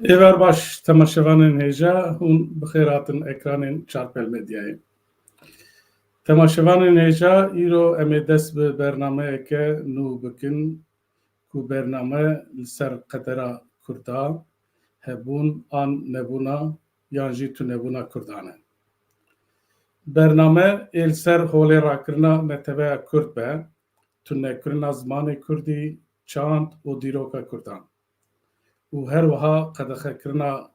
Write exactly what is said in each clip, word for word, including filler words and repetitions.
Êvar baş temaşevanên hêja, hûn bi xêr hatin ekranên Çarpel Medyayê. Temaşevanên hêja, îro em ê dest bi bernameyeke nû bikin ku bername li ser qedera Kurda, hebûn an nebûna yan jî tunebûna Kurdan e. Bername ê li ser holê rakirina neteweya Kurd be, tunekirina zimanê Kurdî, çand û dîroka Kurdan. Û her wiha qedexekirina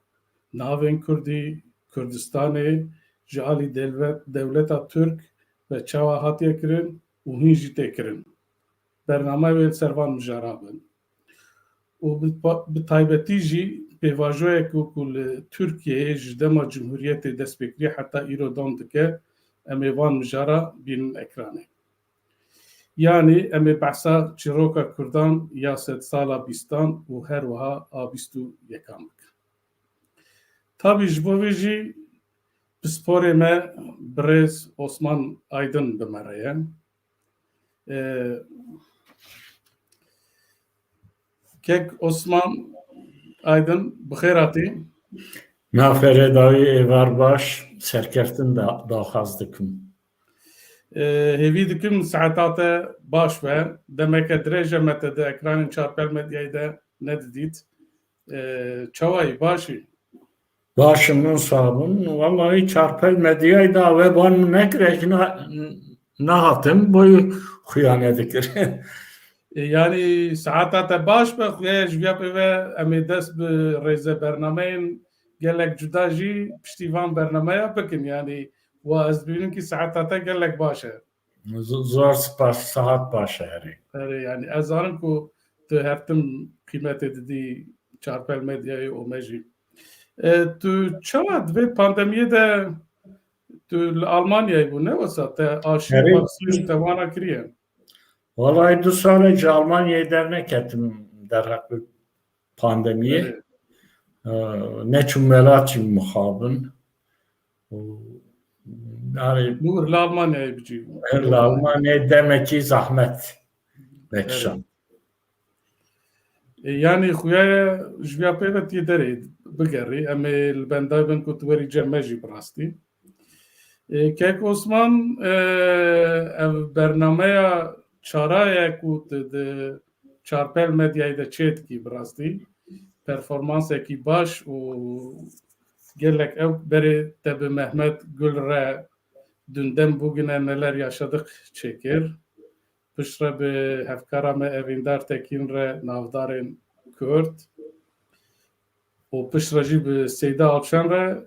navên Kurdî, Kurdistanê ji alî delvet-, dewleta Tirk ve çawa hatiye kirin û hîn jî tê kirin. Bername wê li ser van mijara bin. Û bi pa-, bi taybetî jî pêvajoyek ku, ku li Tirkiyeyê ji dema Cumhuriyetê dest pê kiriye heta îro dewam dike, em ê van mijara bînin ekranê. Yanî em ê behsa çîroka Kurdan ya sedsala bîstan û her wiha a bîst û yekan bikin. Tabî ji bo vê jî pisporê me birêz Osman Aydin bi me re ye. Ee, Kek Osman Aydin, bi xêr hatî. Navxêrê dawî, êvar baş, serkeftin da-, daxwaz dikim. Ee, hêvî dikim saeta te baş be. Demeke dirêj e me te di ekranên Çarpel Medyayê de nedidît. Ee, çawa yî, baş î? Baş im, hûn sax bin. Wellahî Çarpel Medyayê da we ban min nekir, ez na-, nahatim, boy xuya nedikir. E, yanî saeta te baş be, xuya ye ji viya pê ve em ê dest bi rêze bernameyên gelek cuda jî piştî van bernameya bikin. Yanî wa ez dibînim kî saeta te gelek baş e. Z-, zor spas, saet baş e herê. Erê, yanî ez zanim ku tu her tim qîmetê didî Çarpel Medyayê û me jî. E, tu çawa di vê pandemiyê de, tu li Almanyayê bû, ne wisa? Te aşîv, Erê. Vaksîn te wana kiriye? Vallahi du sal e ji Almanyayê derneketim derheq bi pandemiyê. Erê. E, neçûm welat jî mixabin. Û, yani, Nû li Almanyayê bicî. Li Almanyayê demekî zahmet vekişan. Evet. E, yani xuya ye ji viya pê ve tê derê bigerî. Em ê li bendayê bin ku tu werî cem me jî bi rastî. E, Kek Osman, e, ev bernameya çara ye ku tu di Çarpel Medyayê de çêdikî bi rastî. Performansekî baş û gelek ew berê te bi Mehmet Gul re Dünden Bugüne Neler Yaşadık çêkir. Piştre bi hevkara me Evîndar Tekîn re Navdarên Kurd û piştre jî bi Seyda Alçen re,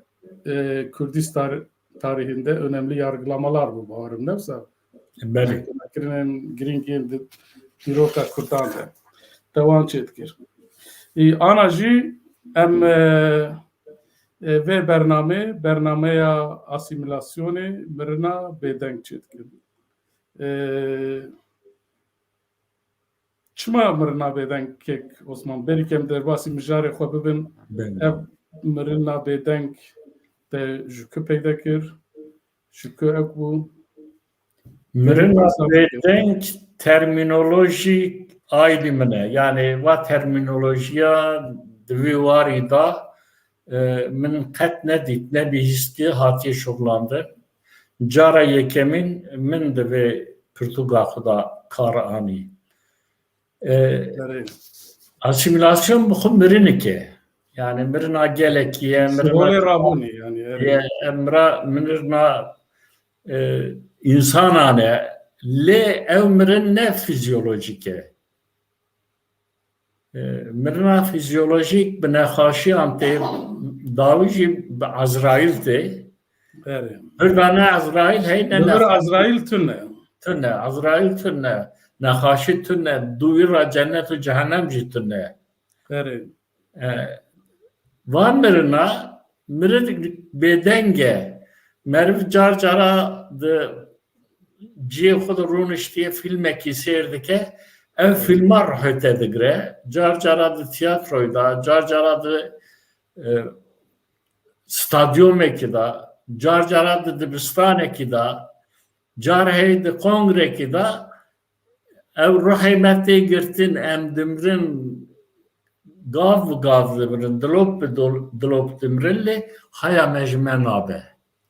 e, Kurdistan tarihinde önemli yargılamalar bû, bawerim ne wisa. Belê. Kirinên girîng yên di dîroka Kurdan de. Te wan çêdikir. Î, ana jî em, e, e, vê bernamê, bernameya asîmîlasyonê mirina bêdeng çêdikin. E, Çima mirina bêdeng, Kek Osman? Berî ke em derbasî mijarê xwe bibin, Belê. Ev mirina bêdeng te ji ku peyde kir? Ji ku ew bû? Mirina Mirina bêdeng termînolojî aîdî min e. Yani va termînolojiya di vî warî de, e, min qet nedît, nebihîstî hatiye şuxlandin. Cara yekemîn min di vê pirtûka xwe de kar anî. E, Erê. Asîmîlasyon bi xwe mirinik e. Yani mirina gelekî ye, mirina Holê rabûnê yani, erê. Ye, mirina, mirina, e, însanan e. Lê ew mirin ne fizyolojîk e. E, mirina fizyolojîk bi nexaşiyan tê, dawî jî bi Ezraîl tê. Erê. Mirda ne Ezraîl heye, ne Li vir nexaşî. Ezraîl tune. Tune, Ezraîl tune. Nexaşî tune. Dûyî ra cennet û cehennem jî tune. Erê. E, van mirina, mirin bêdeng e. Meriv car cara di cihê xwe de rûniştiye, fîlmekî sêr dike, ev Erê. Fîlma ruhê te digire. Car cara di tiyatroyê de, car cara di, e, stadyumekî de, car cara di dibistanekî de, car heye di kongrekî de, ew ruhê me tê girtin, em dimirin, Gav bi gav dimirin, dilop bi dol- dilop dimirin lê haya me ji me nabe.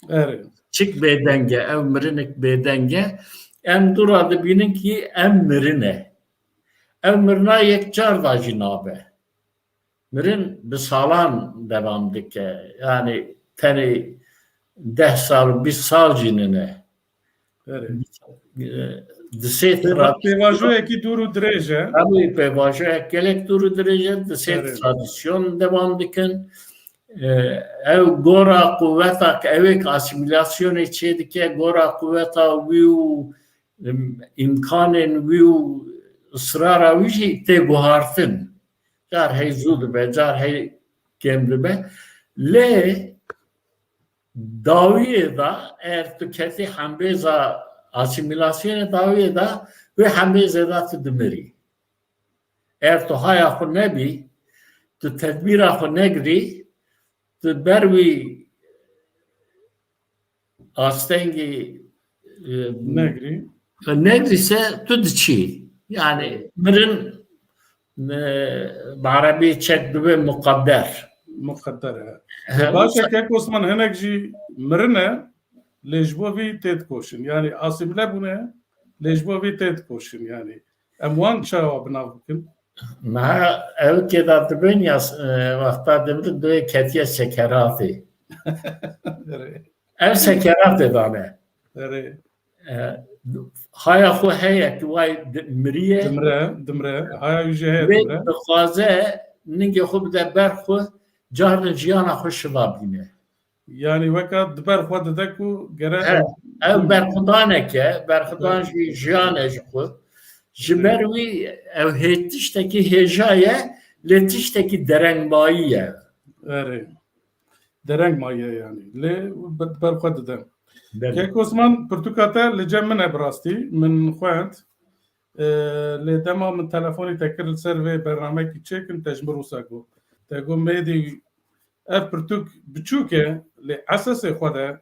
Erê. Çik bêdeng e, ev mirinik bêdeng e. Em dû re dibînin kî em mirin e. Ev mirina yek car da jî nabe. Mirin bi salan devam dike. Yani tenê deh sal, bîst sal jî nine. Erê. Di sê Pêva- tradisyon- Pêvajoyekî dûr û dirêj e. Tabii pêvajoyek gelek dûr û dirêj e. Di sê Erê. Tradisyon devam dikin. Ee, ev gora quweta, ew ê asimilasyonê çê dike, gora quweta wî û, em, îmkanên wî û israra wî jî tê guhartin. Car hey zû dibe, car hey kêm dibe. Lê dawiyê de, eğer tu ketî hembêza asîmîlasyonê dawiyê de, wê hembêzê de tu dimirî. Eğer tu haya xwe nebî, tu tedbîra xwe negirî, tu ber wî astengî, e, Negirî. Negrîse tu diçî. Yani mirin, e, bi erebî çek dibe muqedder. Muqedder e. He, Baş e, wisa- Kek Osman, hinek jî mirin e, lê ji bo vî tê dikoşin. Yani asîmile bûne, lê ji bo vî tê dikoşin. Yani em wan çawa bi nav bikin? Meha ew kêda dibin ya, e, wexta dibin doyê ketiye sekeratê. Erê. Ev sekeratê dane. Erê. E, haya xwe heye ki way di- miriye. Dimre, dimre. Haya wî jî heye Wê dimre. Dixwaze ningê xwe bide ber xwe, carin jiyana xwe şiva bîne. Yani weka di ber xwe dide ku gere He, ev berxwedanek e, berxwedan Ber- jî jiyan e ji xwe. Ji Ber- ber wî ev hê tiştekî hêja ye, lê tiştekî derengmayî ye. Erê. Dereng maye yani. Lê ber, ber xwe dide. Belê. Kek Osman, pirtûka te li cem min e bi rastî. Min xwend. Ee, lê dema min telefonî te kir li ser vê bernamekî çêkin, te ji min wisa got. Te got, Mêdî, ev pirtûk biçûk e, lê esasê xwe de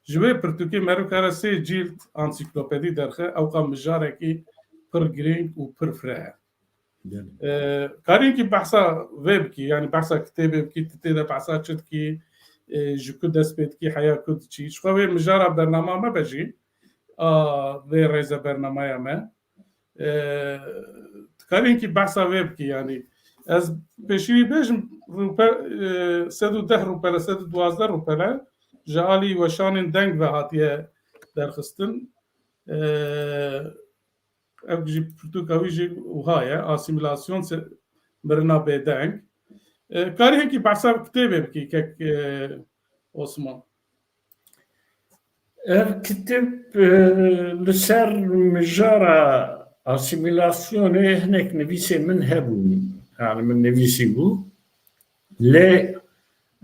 ji wê pirtûkê meriv kare sê cîld ansîklopedî derxe, ewqa mijarekî pir girîng û pir fireh e. Belê. E, karînkî behsa vê bikî, yani behsa kitêbê bikî, tu tê de behsa çi dikî, e, ji ku dest pê dikî, heya ku diçî. Ji xwe wê mijara bernama me be jî, a vê rêze bernamaya me. E, karînkî behsa vê bikî, yani ez pêşî wî bêjim, rûpe, e, sed û deh rûpele, sed û duwazdeh rûpele ji alî weşanên deng ve hatiye derxistin. E, Ev jî pirtûka wî jî wiha ye, asîmîlasyon se-, mirina bêdeng. E, karî hinkî behsa kitêbê bikî, kek, e, Osman? Ev kitêb, e, li ser mijara asîmîlasyonê hinek nivîsê min hebûn. Yani min nivîsî bû. Lê,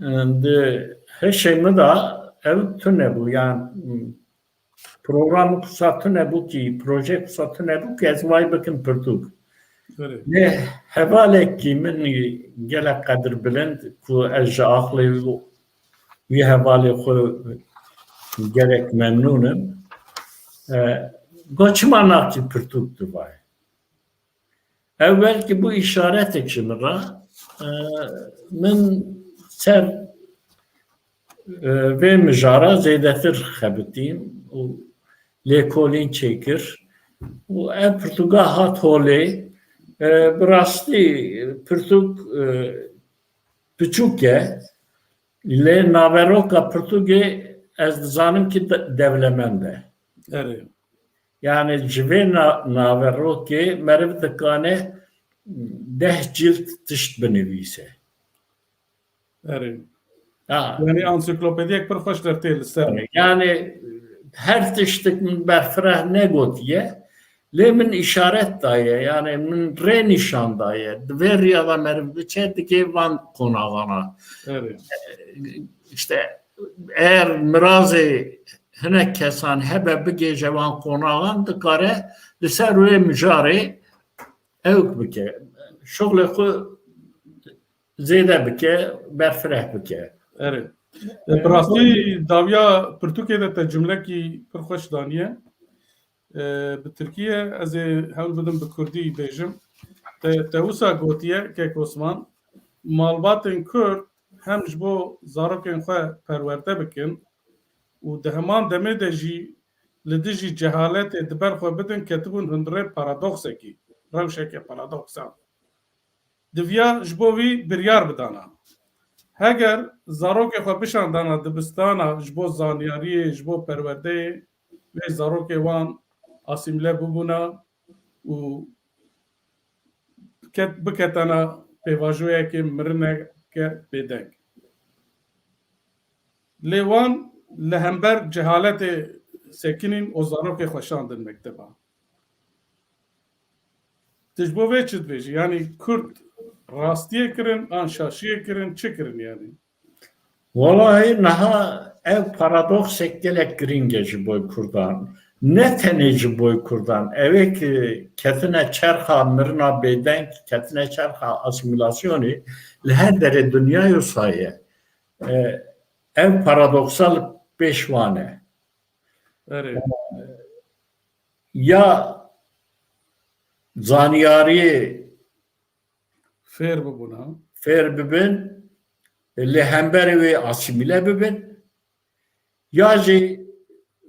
e, di hişê min de ew tune bû. Yani, Program wisa tune bû kî, proje wisa tune bû kî ez vay bikim pirtûk. Belê. Lê hevalekî min gelek qedirbilind ku ez ji aqlê wî hevalê xwe gelek memnûn im. E, got, çima nakî pirtûk tu vay? Ew belkî bû îşaretek ji min re. E, min ser, e, vê mijara zêdetir xebitîm û lêkolîn çêkir û ev pirtûka hat holê. E, bi rastî pirtûk, e, piçûk e, lê naveroka pirtûkê ez dizanim ki de-, dewlemend e. Erê. Yani ji vê na-, naverokê meriv dikane deh cilt tişt binivîse. Erê. Ha. Yani ansiklopediyek pir xweş dertê li ser. Yani her tiştik min berfireh negotiye, lê min işaret daye, yani min rê nîşan daye. Di vê riya de meriv biçe dikê van qonaxana. Erê. İşte eğer mirazê hinek kesan hebe bigêje wan qonaxan, dikare li ser wê mijarê ewk bike. Şuxlê xwe zêde bike, berfireh bike. Erê. E, bi rastî dawiya pirtûkê de te cumlekî pir xweş daniye. E, bi tirkî ye, ez ê hewl bidim bi kurdî bêjim. Te, te wisa gotiye, kek Osman, malbatên Kurd hem ji bo zarokên xwe perwerde bikin û di heman demê de jî li dijî cehaletê di ber xwe bidin, ketibûn hundirê paradoksekî, rewşeke paradoksal. Diviya ji bo wî biryar bidana. Heger zarokê xwe bişandana dibistana ji bo zanyariyê, ji bo perwerdeyê, wê zarokê wan asîmle bibûna û ket-, biketana pêvajoyeke mirineke bêdeng. Lê wan li hember cehaletê sekinîn û zarokê xwe şandin mekteba. Tu ji bo vê çi dibêjî? Yanî Kurd rastiyê kirin, an şaşiyê kirin, çi kirin yanî? Walahi niha ev paradoksek gelek girîng e ji bo Kurdan. Ne tenê ji bo Kurdan. Ew ê ki ketine çerxa mirina bêdeng, ketine çerxa asîmîlasyonê li her derê dinyayê wisa ye. E, ev paradoksal pêş wan e. Erê. Ya zanyariyê fêr bibûn, ha? Fêr bibin, li hemberê wê asîmîle bibin, ya jî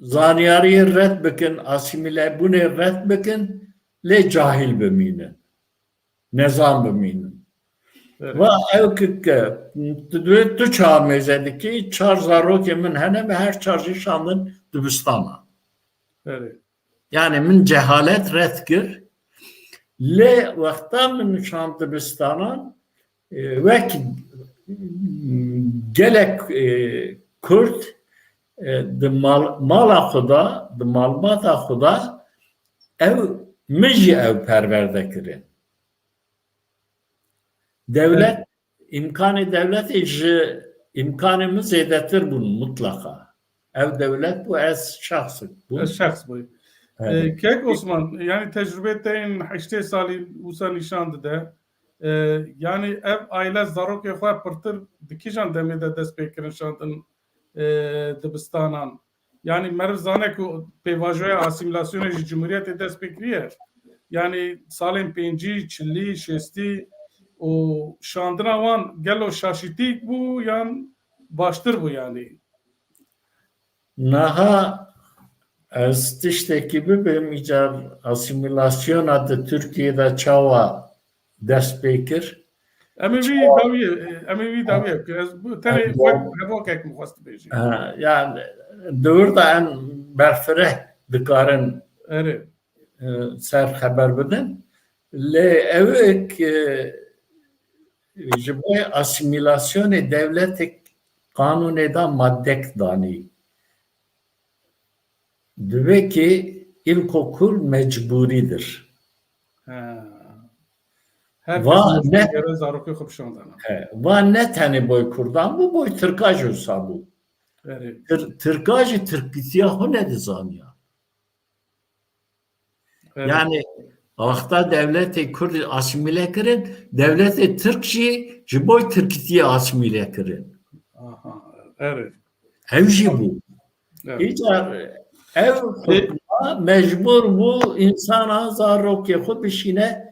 zanyariyê red bikin, asîmîlebûnê red bikin, lê cahîl bimînin, nezan bimînin. Evet. Va ew ki, ki tu, tu çawa mêze dikî, çar zarokê min hene, me her çar jî şandin dibistana. Evet. Yani min cehalet red kir. Lê wexta min şand dibistanan, e, wek gelek, e, Kurd, e, di mal-, mala xwe de, di malbata xwe de ew, min jî ew perwerde kirin. Dewlet, îmkanê dewletê ji îmkanê min zêdetir bûn mutlaqa. Ev dewlet bû, ez şexsik bûm. Ez şexs bû. Evet. E, Kek Osman, yani tecrübê te yên heştê salî wisa nîşan dide. E, yani ev aile zarokê xwe pirtir di kîjan demê de dest pê kirin şandin, e, dibistanan? Yanî meriv zane ku pêvajoya asîmîlasyonê ji cumhuriyetê dest pê kiriye. Yanî salên pêncî, çilî, şêstî û şandina wan gelo şaşîtîk bû yan baştir bû yanî? Niha ez tiştekî bibêm, îcar asîmîlasyona di Tirkiyê de çawa dest pê kir. Em ê vî dawiyê, em ê vî dawiyê bikin. Ez bu tenê wek hevokek min xwest bêjim. Ha, yani, di wir de em berfireh dikarin, Erê. E, ser xeber bidin. Lê ew ê ki ji bo asîmîlasyonê dewletek qanûnê de maddek danî. Divê ki ilkokul mecburidir. Ha. Her Va kes ne- gere zarokê xwe bişandana. He, va ne tenê boy Kurdan bû, boy Tirka jî wisa bû. Erê. Tir-, Tirka jî Tirkîtiya xwe nedizaniya. Erê. Yani, wexta dewletê Kurd asîmîle kirin, dewletê Tirk jî ji bo Tirkîtiyê asîmîle kirin. Aha, erê. Ew jî bû. Evet. Îcar ev hukma mecbur bû insana zarokê xwe bişîne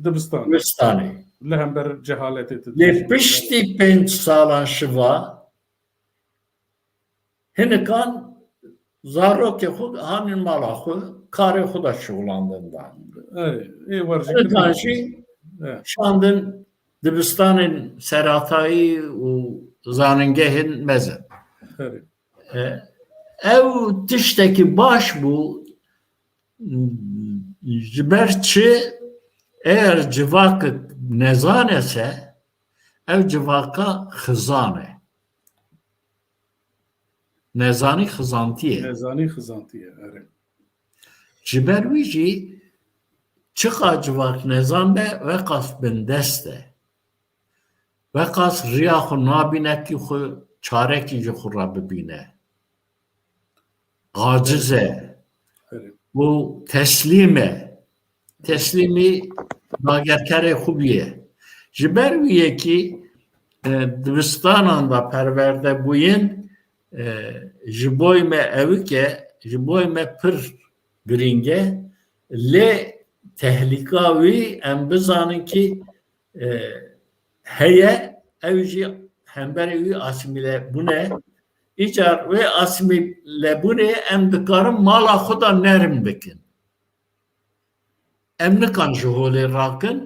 Dibistan. Dibistanê. Li hember cehaletê tu Lê dibêjî. Piştî pênc salan şiva hinikan zarokê xwe hanin mala xwe, karê xwe de şixulandin dan. Ey, ê werjî Hinikan kirin. Jî Evet. Şandin dibistanên seratayî û zanîngehên mezin. Erê. E, ew tiştekî baş bû, ji ber çi eger civakek nezan e se, ew civaka xizan e. Nezanî xizantî ye. Nezanî xizantî ye, erê. Ji ber wî jî çiqa civak nezan be, weqas bindest e. Weqas riya xwe nabîne ki xwe çarekî ji xwe re bibîne. Aciz e. Erê. Û teslîm e. Teslîmî dagerkerê xwe bûye. Ji ber wî yekî, e, dibistanan de perwerde bûyin, e, ji boy me ewik e, ji boy me pir girîng e. Lê tehlîka wî em bizanin ki, e, heye, ew jî hemberî wî asîmîle bûne. Îcar wê asîmîlebûnê em dikarin mala xwe da nerm bikin. Em nikan ji holê rakin,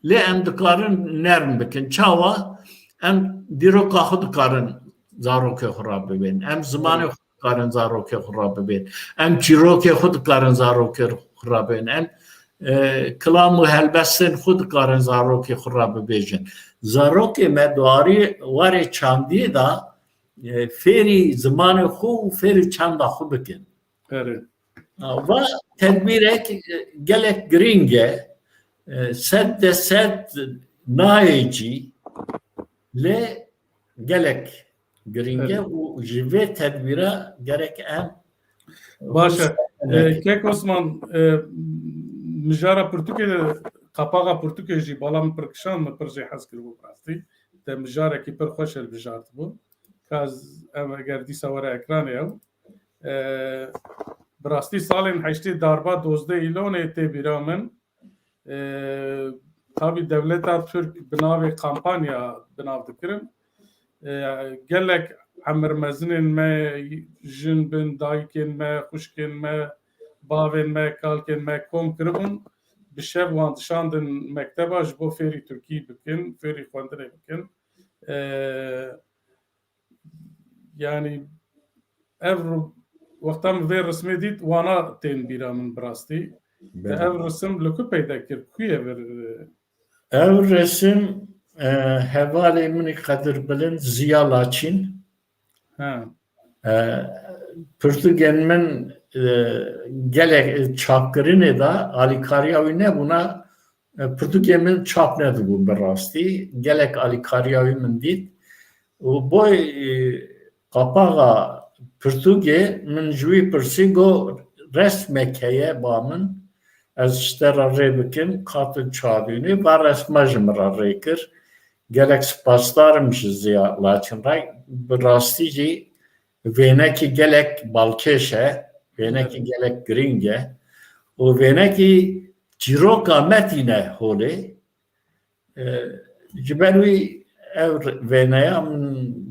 lê em dikarin nerm bikin. Çawa? Em dîroka xwe dikarin zarokê xwe re bibên. Em zimanê xwe dikarin zarokê xwe re bibên. Em çîrokê xwe dikarin zarokê xwe re bibên. Em, e, kilam û helbestên xwe dikarin zarokê xwe re bibêjin. Zarokê me di warê, warê çandiyê de, e, fêrî zimanê xwe û fêrî çanda xwe bikin. Erê. Va tedbîrek, e, gelek girîng e. E, sed de sed nayê cî, lê gelek girîng e. Erê. Û ji vê tedbîra gerek em Baş e. E, Kek Osman, e, mijara pirtûkê, qapaxa pirtûkê jî bala min pir kişand, min pir jê hez kiribû bi rastî. Te mijarekî pir xweş hilbijartibû. Ka ez, em eger dîsa were ekranê ew. E, bi rastî salên heştê darba dozdeh Îlonê tê bîra min. E, tabî dewleta Tirk bi navê kampanya bi nav dikirin. E, gelek emirmezinên me, jin bin, dayikên me, xwişkên me, bavên me, kalkên me kom kiribûn. Bi şev wan dişandin mekteba ji bo fêrî tirkî bikin, fêrî xwendinê bikin. E, Yanî ev ru-, wexta min vê rismê dît, wana tên bîra min bi rastî. Te Belê. Ev risim li ku peyda kir? Ku ye vir? Ev resim, e, hevalê min ê qedirbilind Ziya Laçîn. Ha. E, pirtûkên min, e, gelek çapkirinê de alîkariya wî nebûna, e, pirtûkên min çap nedibûn bi rastî. Gelek alîkariya wî min dît. Û boy, e, qapaxa pirtûkê min ji wî pirsî, got, resmek heye ba min, ez ji te re rê bikim, ka tu çavînî, va resma ji min re rê kir. Gelek spasdar im ji Ziya Laçin re. Bi rastî jî vênekî gelek balkêş e, vênekî Evet. gelek girîng e û vênekî çîroka me tîne holê. E, ji ber wî ev vêneya min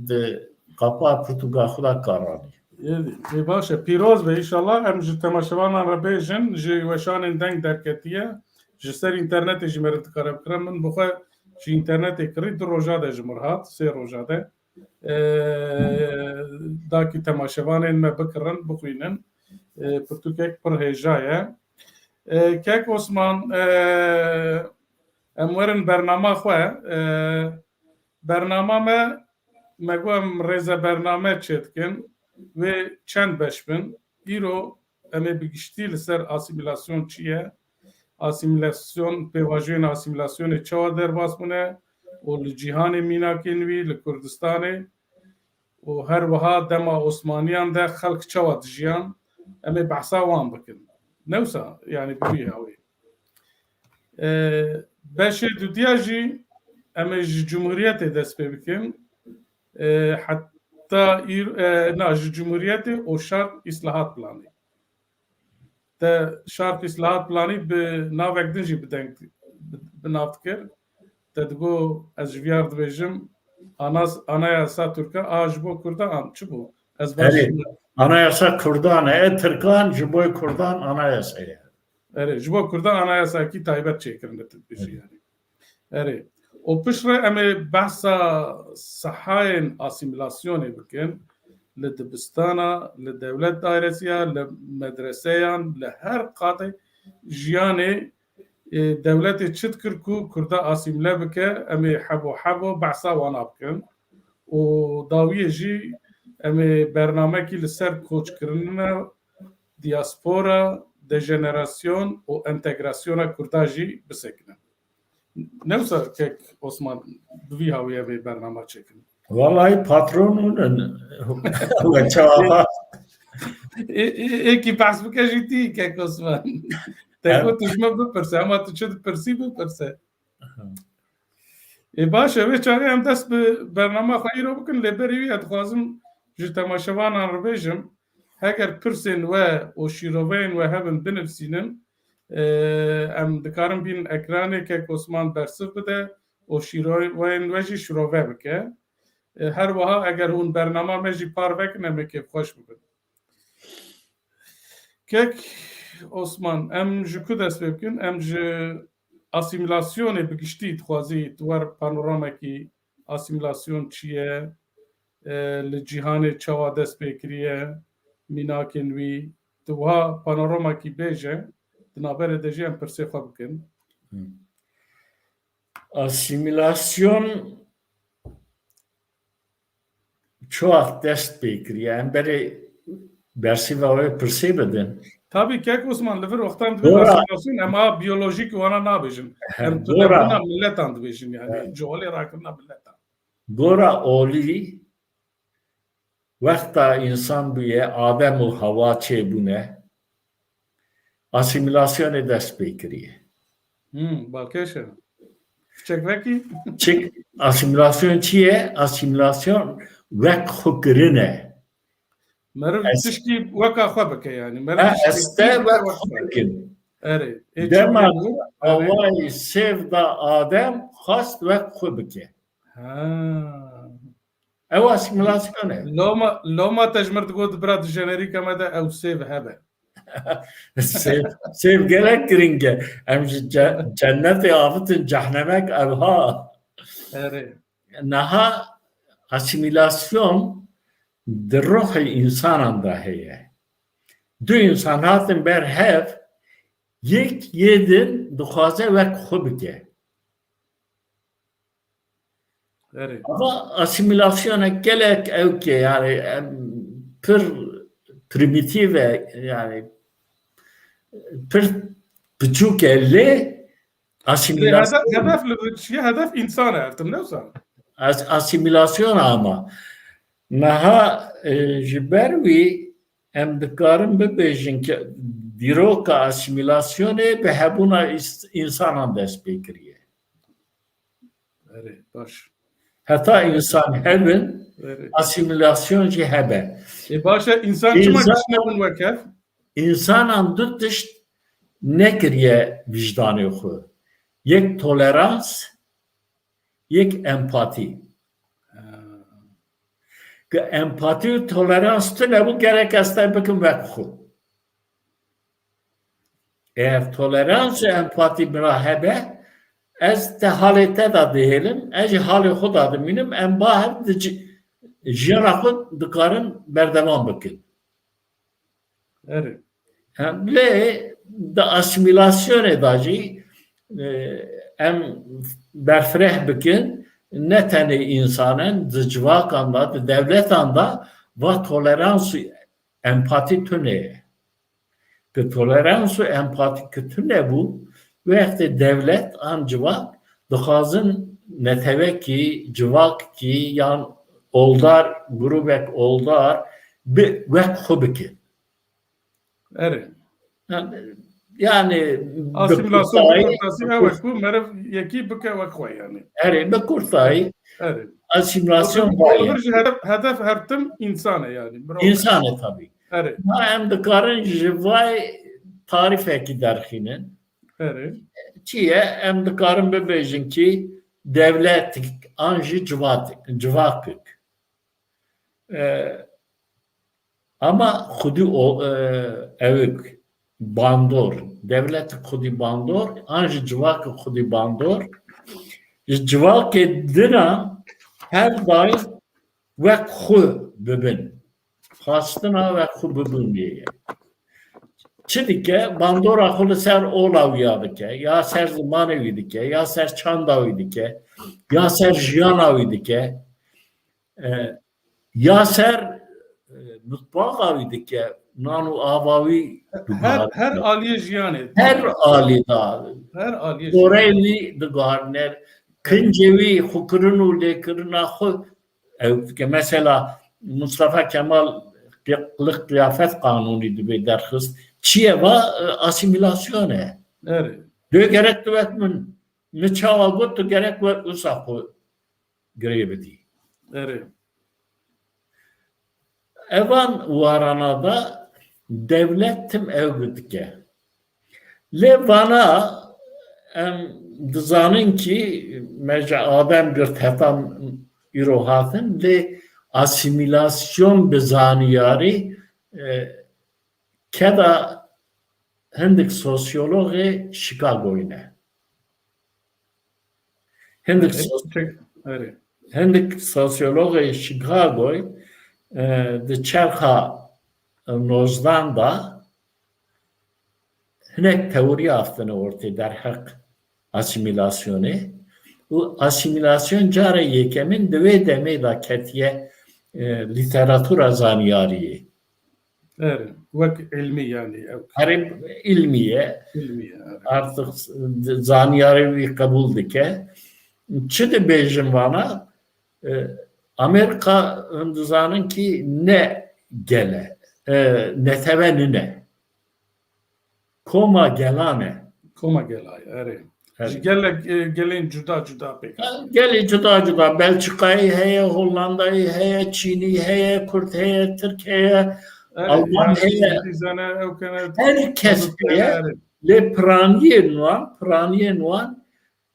di qapa pirtûka xwe de kar anî. Ê, ê, baş e. Pîroz be, înşallah em ji temaşevanan re bêjin, ji weşanên deng derketiye, ji ser înternetê jî meriv dikare bikire. Min bi xwe ji înternetê kirî, du roja de ji min re hat, sê roja de. E, dakî temaşevanên me bikirin, bixwînin. E, pirtûkek pir hêja ye. E, Kek Osman, e, em werin bernama xwe. E, bernama me, me got em rêze bername çêdikin. Wê çend beş bin. Îro em ê bi giştî li ser asîmîlasyon çi ye, asîmîlasyon, pêvajoyên asîmîlasyonê çawa derbas bûne û li cîhanê mînakên wî, li Kurdistanê û her wiha dema Osmaniyan de xelk çawa dijiyan, em ê behsa wan bikin. Ne wisa, yanî bi wî hawî. E, beşê dudiya jî em ê ji Cumhuriyetê dest pê bikin. E, heta îr-, e, na, ji Cumhuriyetê û şart îslahat planê. Te şart îslahat planî bi navek din jî bi deng, bi, bi nav dikir. Te digo, ez ji viyar dibêjim, anas-, anayasa Tirka a ji bo Kurdan çi bû? Ez baş Erê, anayasa Kurdan e, Tirkan ji bo Kurdan anayasa ye. Erê, ji bo Kurdan anayasayekî taybet çêkirine, tu dibêjî Evet. yanî. Erê. Û piştre em ê behsa sehayên asîmîlasyonê bikin. Li dibistana, li dewlet dairesiya, li medreseyan, li her qatê jiyanê, e, dewletê çi dikir ku Kurda asîmîle bike, em ê hebo hebo behsa wana bikin. Û dawiyê jî em ê bernamekî li ser koçkirina, diaspora, dejenerasyon û entegrasyona Kurda jî bisekinin. Ne wisa Kek Osman, bi vî hawî ev ê bernama çêkin. Vallahi patron hûn in. We çawa? Ê, ê, êkî behs bike jî tî Kek Osman. Te Em- got tu ji min bipirse, ama tu çi dipirsî bipirse. Ê, baş e, wê çaxê em dest bi bernama xwe îro bikin, lê berî wî ez dixwazim ji temaşevanan re bêjim, heger pirsên we û şîroveyên we hebin binivîsînin, e, em dikarin bînin ekranê, Kek Osman bersiv bide û şîroveyên we jî şirove bike. E, her wiha eger hûn bernama me jî parve kin, em ê kêfxweş bibin. Kek Osman, em ji ku dest pê bikin? Em ji asîmîlasyonê bi giştî dixwazî tu wer panoramekî asîmîlasyon çi ye, e, li cîhanê çawa dest pê kiriye, mînakên wî, tu wiha panoramekî bêje, di navberê de jî em pirsê xwe bikin. Asîmîlasyon çawa dest pê kiriye? Em berê bersîva wê pirsê bidin. Tabî kek Osman, li vir wextan dibê asîmîlasyon, em a biyolojîk wana nabêjin. Em tunebûna miletan dibêjin, yani, cohelê rakirina miletan. Gora olî wexta însan bûye, Adem û Hewa çêbûne, asîmîlasyonê dest pê kiriye. Hmm, balkêş e. Çek vekî? Çik, asîmîlasyon çi ye? Asîmîlasyon wek xwe kirin e. Meriv tiştî weka xwe bike yani. Meriv tiştî ez te wek xwe bikim. Erê. Dema awayî sêv da Adem xwest wek xwe bike. Ha. Ew asîmîlasyon e. Loma, loma te ji mir digot bira di jenerîka me de ew sêv hebe. Sêv, sêv gelek giring e. Em ji ce-, cennetê avitin cehnemek evha. Erê. Niha asîmîlasyon di ruhê însanan de heye. Du însan hatin ber hev, yek yê din dixwaze wek xwe bike. Erê. Ama asîmîlasyonek gelek ewk e, yani, em, pir primîtîv e, yani, pir piçûk e, lê asîmîlasyon. Hedef, hedef li vir çi ye? Hedef însan e her tim, ne wisa? As-, asîmîlasyon ama. Niha, e, ji ber wî em dikarin bibêjin ki dîroka asîmîlasyonê bi hebûna îs-, însanan dest pê kiriye. Erê, baş. Heta însan hebin, Erê. Asîmîlasyon jî hebe. Ê, baş e, însan çima Însan- kiştî hebin wek hev? Însanan du tişt nekiriye wijdanê xwe. Yek tolerans, yek empatî. Ha. Ke empatî û tolerans tune bû, gerek ez te bikim wek xwe. Eger tolerans û empatî bira hebe, ez te halê te de dihêlim, ez jî halê xwe de dimînim, em ba hev di ci-, jiyana xwe dikarin berdewam bikin. Erê. Hem lê di asîmîlasyonê de jî, e, em berfireh bikin, ne tenê însanen, di civakan de, di dewletan de va tolerans û empatî tune ye. Ki tolerans û empatî ki tune bû, wextê dewlet an civak dixwazin netewekî, civakekî yan oldar, grûbek oldar bi wek xwe bikin. Erê. Yani, yani, asîmîlasyon, bi kurtayî, bi kurtayî, ew e ku meriv yekî bike wek xwe yani. Erê, bi kurtayî. Erê. Asîmîlasyon vay. Hedef, hedef her tim însan e yani. Însan e tabii. Erê. Ma em dikarin ji vay tarîfekî derxînin. Erê. Çi ye? Em dikarin bibêjin ki dewletik an jî civatik, civakik. E, ama xwedî o, e, ewik bandor, dewletik xwedî bandor, an jî civakik xwedî bandor, ji civakê dina her daim wek xwe bibin. Xwestina wek xwe bibûnê ye. Çi dike? Bandora xwe li ser ola wî ya dike, ya ser zimanê wî dike, ya ser çanda wî dike, ya ser jiyana wî dike, e, ya ser, e, mitbaxa wî dike, nan û ava wî diguherîne. Her, her aliyê jiyanê. Her alî da. Her aliyê jiyanê. Goreyê wî diguherîne. Kincê wî, xwekirin û lêkirina xwe, ew dike. Mesela Mustafa Kemal qi-, qilik qiyafet qanûnî dibê derxist. Çi ye va? E, asîmîlasyon e. Erê. Dê gerek tu wek min, min çawa got, tu gerek wek wisa xwe girê bidî. Erê. Evan warana da dewlet tim ew dike. Lê vana Em dizanin kî me ji Adem girt heta îro hatin, lê asîmîlasyon bi zanyarî, e, keda hindik sosyologê Chicagoyî ne. Hindik Erê, sos-, tek-, erê. Hindik sosyologê Chicagoyî, e, di çerxa nozdan de hinek teoriya haftine ortê derheq asîmîlasyonê. Û asîmîlasyon cara yekemîn di wê demê de ketiye, e, lîteratura zanyariyê. Erê, wek ilmî yani ew. Erê, ilmî ye. İlmi yani. Artık zanyarê wî qebûl dike. Çi dibêjin vana? E, Amerîka, hûn dizanin kî ne gel e, e, netewe nine. Koma gelan e. Koma gelay, erê. Erê. Ji gelek, e, gelên cuda cuda pêk. Gelê cuda cuda, Belçikayê heye, Hollandayê heye, Çînî heye, Kurd heye, Tirk heye, Erê, Alman yani heye. Hindî zane, ew kene, Her kes Rûsya heye, erê. Lê piraniyên wan, piraniyên wan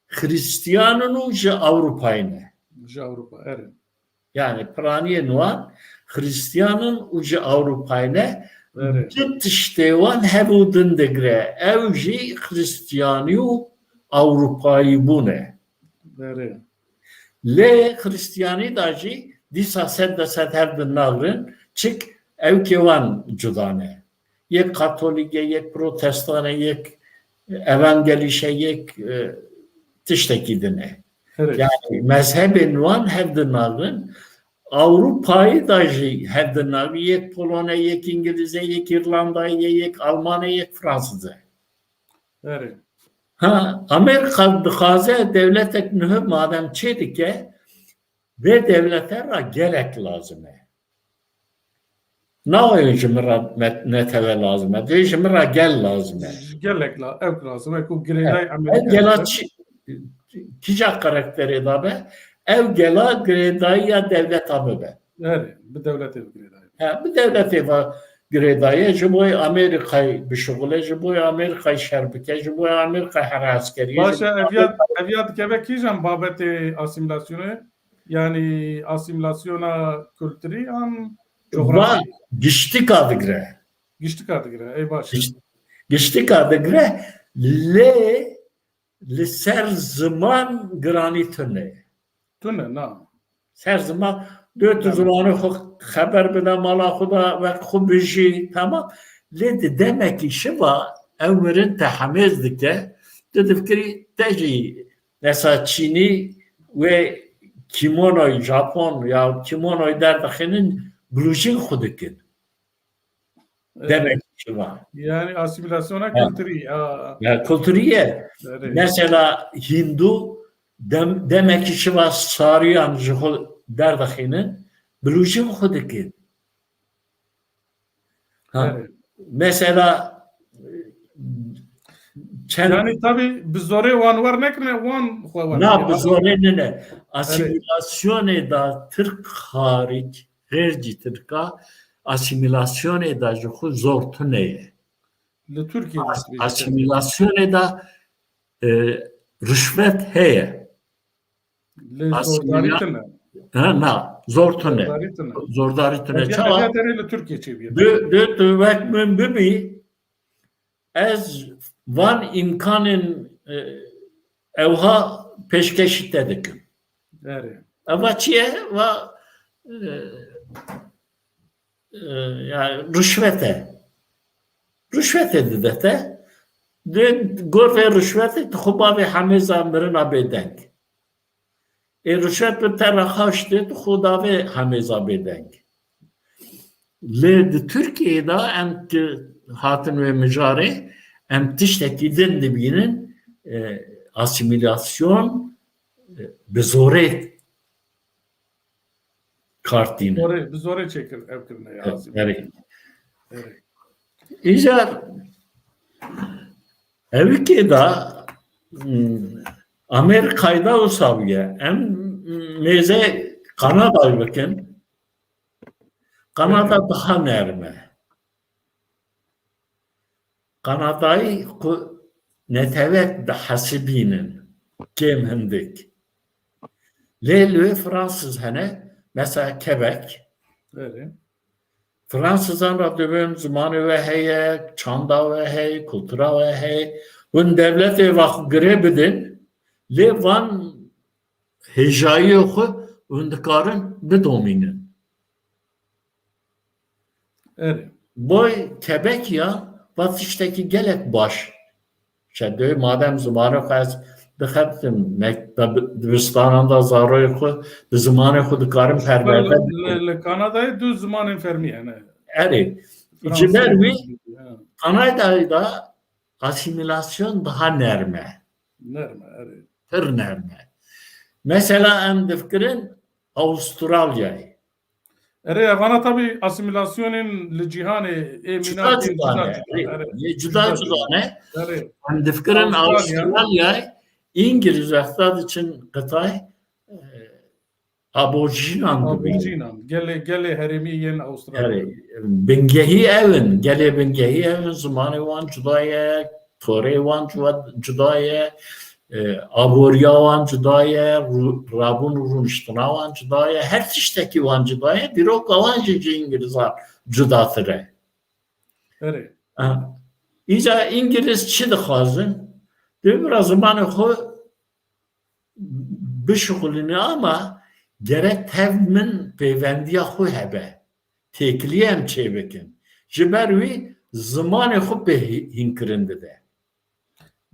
Xristiyan in û ji Ewropayê ne. Ji Ewropa, erê. Yani piraniyên wan Xristiyan in û ji Ewropayê ne. Erê. Du tiştê wan hev û din digire. Ew jî Xristiyanî û Ewropayî bûn e. Erê. Lê Xristiyanî da jî dîsa sed de sed hev din nagrin, çik ewkê wan cuda ne. Yek katolîk e, yek protestan e, yek evangelîş e, yek, e, tiştekî din e. Evet. Yani mezhebên wan hev din nagrin. Ewropayî da jî hev din nagrin. Yek Polon e, yek Îngiliz e, yek Îrlanda ye, yek Alman e, yek Fransız e. Evet. Ha, Amerîka dixwaze dewletek nuh madem çê dike, vê dewlete ra gelek lazim e. Nayê ji min re me-, netewe lazim e. Dê ji min re gel lazim e. Ji gelek la-, ew lazim e ku girêdayî Emerîka gela çi, kîja karakterê da be? Ew gela girêdayiya dewleta bibe. Erê, bi dewletê bi girêdayî. He, bi dewletê ve girêdaye, ji bo Amerîkayê bişuxule, ji bo Amerîkayê şer bike, ji bo Amerîkayê here eskeriyê. Baş e, ev ya, ev ya dikeve kîjan babetê asîmîlasyonê? Yani asîmîlasyona kulturî an Va coxrafî? Giştika digire. Giştika digire, ey baş e. Giş-, giştika digire, lê li ser ziman giranî tune ye. Tune, na. Ser ziman, dê tu Tamam. zimanê xwe xeber bide, mala xwe de wek xwe bijî, tamam. Lê di demekî şiva ew mirin te hemêz dike, tu difikirî te jî mesela Çînî wê kîmonoyê Japon ya kîmonoyê derdixînin, bilûjîn xwe dikin. Evet. Demek ki var. Yani asimilasyona Ha. kültürü ya. Ya, kulturiye. Evet. Mesela Hindu dem-, demek ki var, sariyan ji xwe derdixînin, bilûjin xwe dikin. Ha. Evet. Mesela çend Yani tabii bi zorê wan wer nekirine, wan xwe wer Na, nekirine. Bi zorê nine. Evet. Asimilasyonê da Tirk hariç, xêr cî Tirka, asîmîlasyonê de ji xwe zor tune ye. Li Tirkiyê de As-, dibêje. Asîmîlasyonê de, e, rişvet heye. Lê Asîmîla-, zordarî tune. Ha, na, zor tune. Zordarî tune. Zordarî tune. Ev ya, Çawa? Ev ya tenê li Tirkiyê çêbûye. Du, du, tu wek min bibî, ez van îmkanên, e, ewha pêşkêşî te dikim. Erê. Eva çi ye? Va, e, e, yani rüşvet e. Rüşvet e dide te. Dê gor vê rüşvetê tu xwe bavê hemêza mirina bêdeng. Ê rişwet bi te re xaş tê, tu xwe davê hemêza bêdeng. Lê di Tirkiyeyê de em ki hatin wê mijarê, em tiştekî din dibînin, e, asîmîlasyon, e, bi zorê kar tîne. Zorê, bi zorê çêkir, ev kirine ya. Evet, asîmîlasyon. Evet. Evet. Îcar Evikê de, hmm, Amerîkayê de wisa bûye. Em mêze Kanadayê bikin. Kanada daha nerm e. Kanadayê ku netewet dihesibînin, kêm hindik. Lê li wê Fransız hene, mesela Quebec. Belê. Fransızan re dibin, zimanê we heye, çanda we heye, kultura we heye. Hûn dewletê ve xwe girê bidin, lê van hêjayiyê xwe hûn dikarin bidomînin. Erê. Boy Quebecia va tiştekî gelek baş. Çe dê madem zimanê xwe ez dixebitim, mek-, dib-, dibistanan da zaroyê xwe bi zimanê xwe dikarim perwerde bikin. Li, li Kanadayê du zimanên fermî hene. Erê. Ji ber wî Kanadayê da asîmîlasyon daha nerm e. Nerm e, erê. Pir nerm e. Mesela em difikirin Avustralyayê. Erê, evana tabii asîmîlasyonên li cîhanê ê Cuda mînakê cuda ne. cuda, erê. Yê cuda cuda ne. Erê. Em difikirin Avustralya. Avustralyayê, Îngiliz wexta diçin qitay, e, Aborjînan dibînin. Aborjînan. Gelê, gelê herêmî yên Avustralya. Erê, bingehî ew in, gelê bingehî ew in, zimanê wan cuda ye, torê wan cuda, cuda ye, e, aboriya wan cuda ye, rû-, rabûn û rûniştina wan cuda ye, her tiştekî wan cuda ye, dîroka wan jî ji Îngilizan cudatir e. Erê. Ha. Îca Îngiliz çi dixwazin? Dê bira zimanê xwe bişixulîne ama gerek tev min pêvendiya xwe hebe. Têkiliyê em çêbikin. Ji ber wî zimanê xwe pê hî-, hînkirin dide.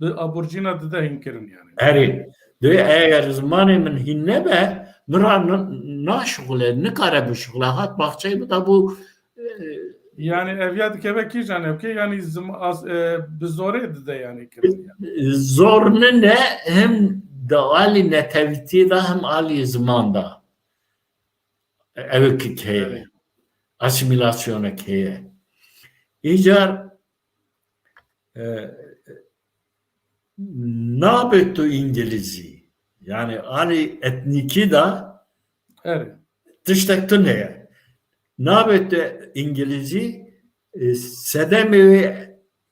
Bi aborjîna dide hînkirin yani. Erê. Dê eger zimanê min hîn nebe, min ra n-, naşixule, nikare bişixule. Hat baxçeyê min de bû, e, Yani ev ya dikeve kîjan ev ke yani zim-, az, e, bi zorê dide yani kirin yani. Zor nine hem de alî netewîtî de hem alî ziman de. Ew ki heye. Evet. Asîmîlasyonek heye. Îcar, e, nabe tu Îngilizî. Yani alî etnîkî de Evet. tiştek tune ye. Nabe tu Îngilizî, e, sedemê wê,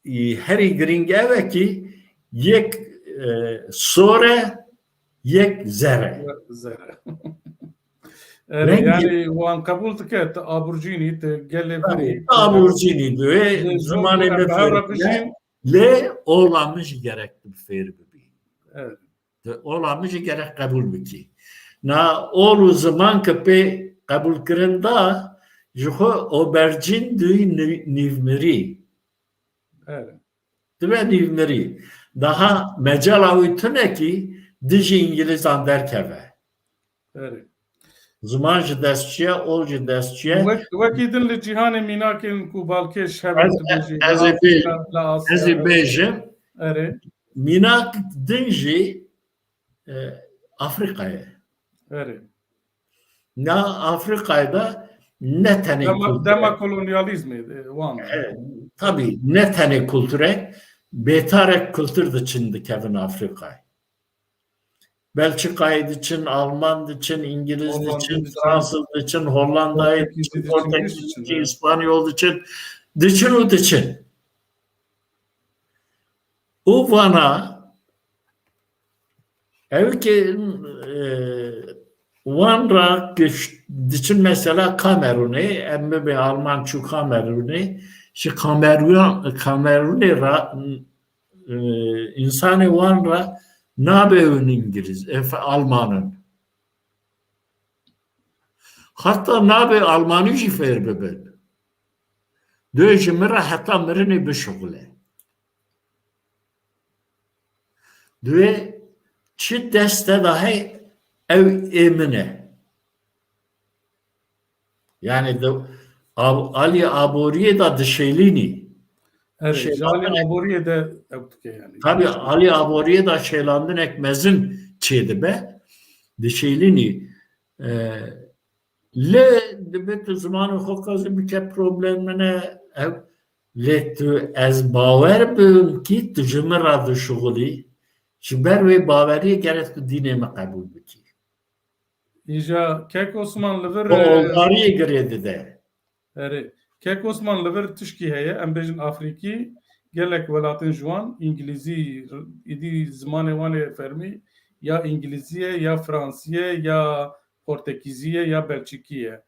e, herî girîng ew e ki yek, e, sor e, yek zer e. Zere. Evet, Rengî- yani wan qebûl dike, tu aborjînî, tu gelê Tabii, birî. aborjînî duyê, Lê zimanê zor min bi hev re fêr bijîn. Lê ola min jî gerek tu fêr bibî. Evet. Tu ola min jî gerek qebûl bikî. Na ol û ziman ki pê qebûlkirin da, ji xwe obercîn duyî nî-, nîvmirî. Evet. Dibe nîvmirî. Daha mecala wî tunekî dijî Îngilîzan derkeve. Evet. Ziman ji dest çiye, ol ji dest çiye. Wek, wekî din li cîhanê mînakên ku balkêş hebe Ez, tu bêjî, ez li ê bê-, Afrîka, li Asya. Ez ê bêjim, Erê, mînak din jî, e, Afrîkayê. erê. Na Afrîkayê de ne tenê Dema, kulturek, dema kolonyalîzmê, e, wan. e, tabî ne tenê kulturek, bêtarek kultur diçin dikevin Afrîkayê. Belçîkayê diçin, Alman diçin, Îngiliz Hollandî diçin, diçin. Fransız diçin, Hollandayê Portekîzî diçin, diçin, Portekîz diçin, diçin, evet. İspanyol diçin, diçin û diçin. Û vana ew ki, e, wan ra giş-, diçin mesela Kamerunê, em bibê Alman çû Kamerunê, ji Kamerun-, Kamerunê ra, e, însanê wan ra nabe hûn Îngiliz, e, fe-, Alman in. Heta nabe Almanî jî fêr bibin. Dê ji min re heta mirinê bişuxule. Dê çi dest te de hey, ew ê min e. Yani de, ab-, alî aboriyê de dişêlînî. Evet, Şey, ji alî aboriyê de ew dike yani. Tabii alî aboriyê de şêlandinek mezin çêdibe. Dişêlînî. E, lê dibe tu zimanê xwe qazî bike problem min e. Ev, lê tu ez bawer bim ki tu ji min re dişuxulî. Ji ber wê baweriyê gerek tu dînê min qebûl bikî. Îja Kek Osman li vir, Bi e, oldariyê girê dide. Erê. Kek Osman li vir tişkî heye, em bêjin Afrîkî, gelek welatên ji wan îngilîzî, îdî zimanê wan ê fermî ya îngilîzî ye, ya fransî ye, ya portekîzî ye, ya belçîkî ye.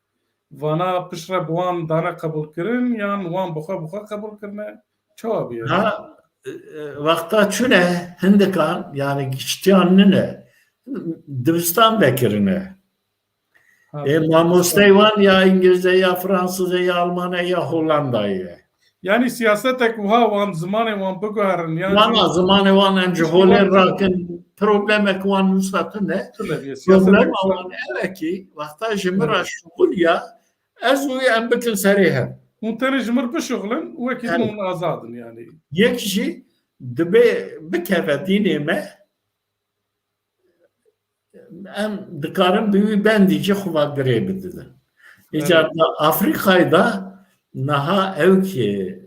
Vana piştre bi wan dane qebûlkirin yan wan bi xwe bi xwe qebûl kirine? Çawa bûye? Ha, e, e, wexta çûne hindikan, yani giştiyan nine, dibistan vekirine. Ha, e, mamostey wan ya îngilîz e, ya fransîz e, ya alman e, ya hollandayî ye. Yani siyasetek wiha wan zimanê wan biguherin, yan Wana zimanê wan em ji holê rakin, problemek wan wisa tune. Tune bûye. Problema wan ew e kî, wexta ji min re şixul ya, ez û em bikin serê hev. Hûn tenê ji min bişuxulin, wekî din hûn azad in yani. Yek jî dibe bikeve dînê me, em dikarin bi wî bendî jî xwe girê bididin. Îcar da Afrîkayê de niha ew ki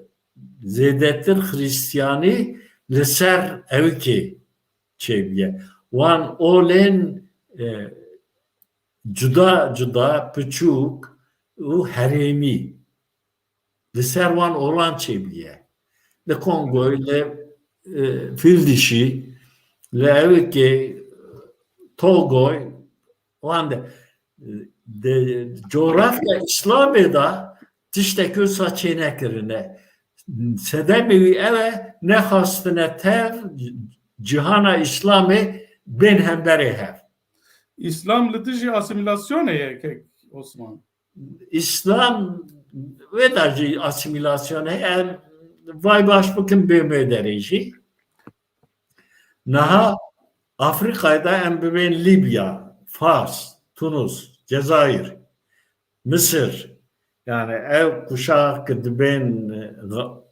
zêdetir Xristiyanî li ser ew ki çêbûye. Wan olên, e, cuda cuda, piçûk û herêmî li ser wan olan çêbûye. Li Kongoy, li, e, Fîldişî, li Ewikê, Togoy, wan de, de coğrafya Îslamê de tiştek wisa çênekirine. Sedemê wî ew e, nexwastine tev cîhana Îslamê bên hemberê hev. Îslam li dijî asîmîlasyonê ye, kek Osman. Îslam wê de jî asîmîlasyon heye. Em vay baş bikin bê me derê jî. Niha Afrîkayê de em bibên Lîbya, Fars, Tunus, Cezayir, Misir, yani ew kuşak ki dibên, e, Ga-,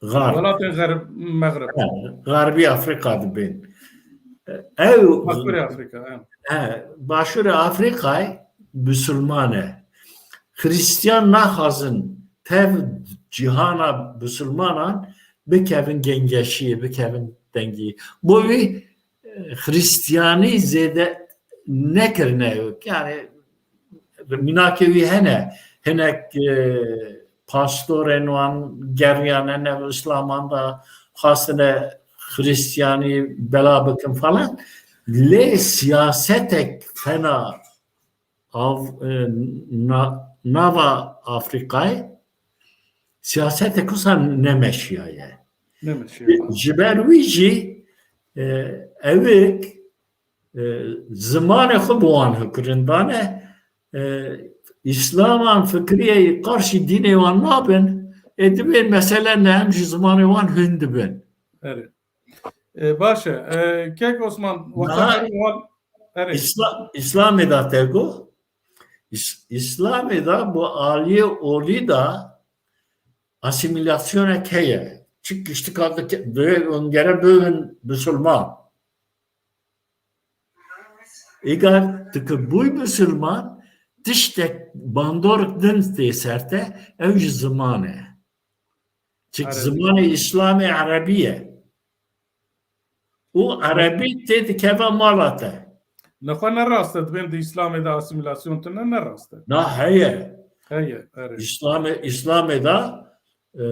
Garb. Welatên Xerb-, Mexrib. He, Xerbî Afrîka dibên. Ew Başûrê Afrîka, he. He, Başûrê Afrîkayê Bisilman e. Xristiyan naxwazin tev cîhana Bisilmanan bikevin gengeşiyê, bikevin tengiyê. Bo wî, e, Xristiyanî zêde nekirine. Yani mînakê wî hene. Hinek, e, pastorên wan geriyane nev Îslaman da, xwastine Xristiyanî bela bikin falan. Lê siyasetek fena av-, e, na-, nava Afrîkayê siyasetek wisa nemeşiyaye. Nemeşiyaye. Ji ber wî jî, e, ewik e, zimanê xwe bi wan hikirindane, e, Îslaman fikriyê qarşî dînê wan nabin, ê dibên mesele ne em ji zimanê wan hûn dibin. Erê. E, baş e. E, kek Osman, wexta Niha erê wan, erê. Îsla-, Îslamê de te got, Îs-, Îslamê de bu aliyê olî de asîmîlasyonek heye. Çi kiştika dike-, dê-, gere bibin Bisilman. Eger tu ki bûy bisilman, tiştek bandorek din tê ser te, ew ji ziman e. Çik Erebî. Zimanê Îslamê erebî ye. Û erebî tê dikeve mala te. Nexwe ne rast e, dibên di Îslamê de asîmîlasyon tune, ne rast e. Na heye. Heye, erê. Îslamê, Îslamê de e,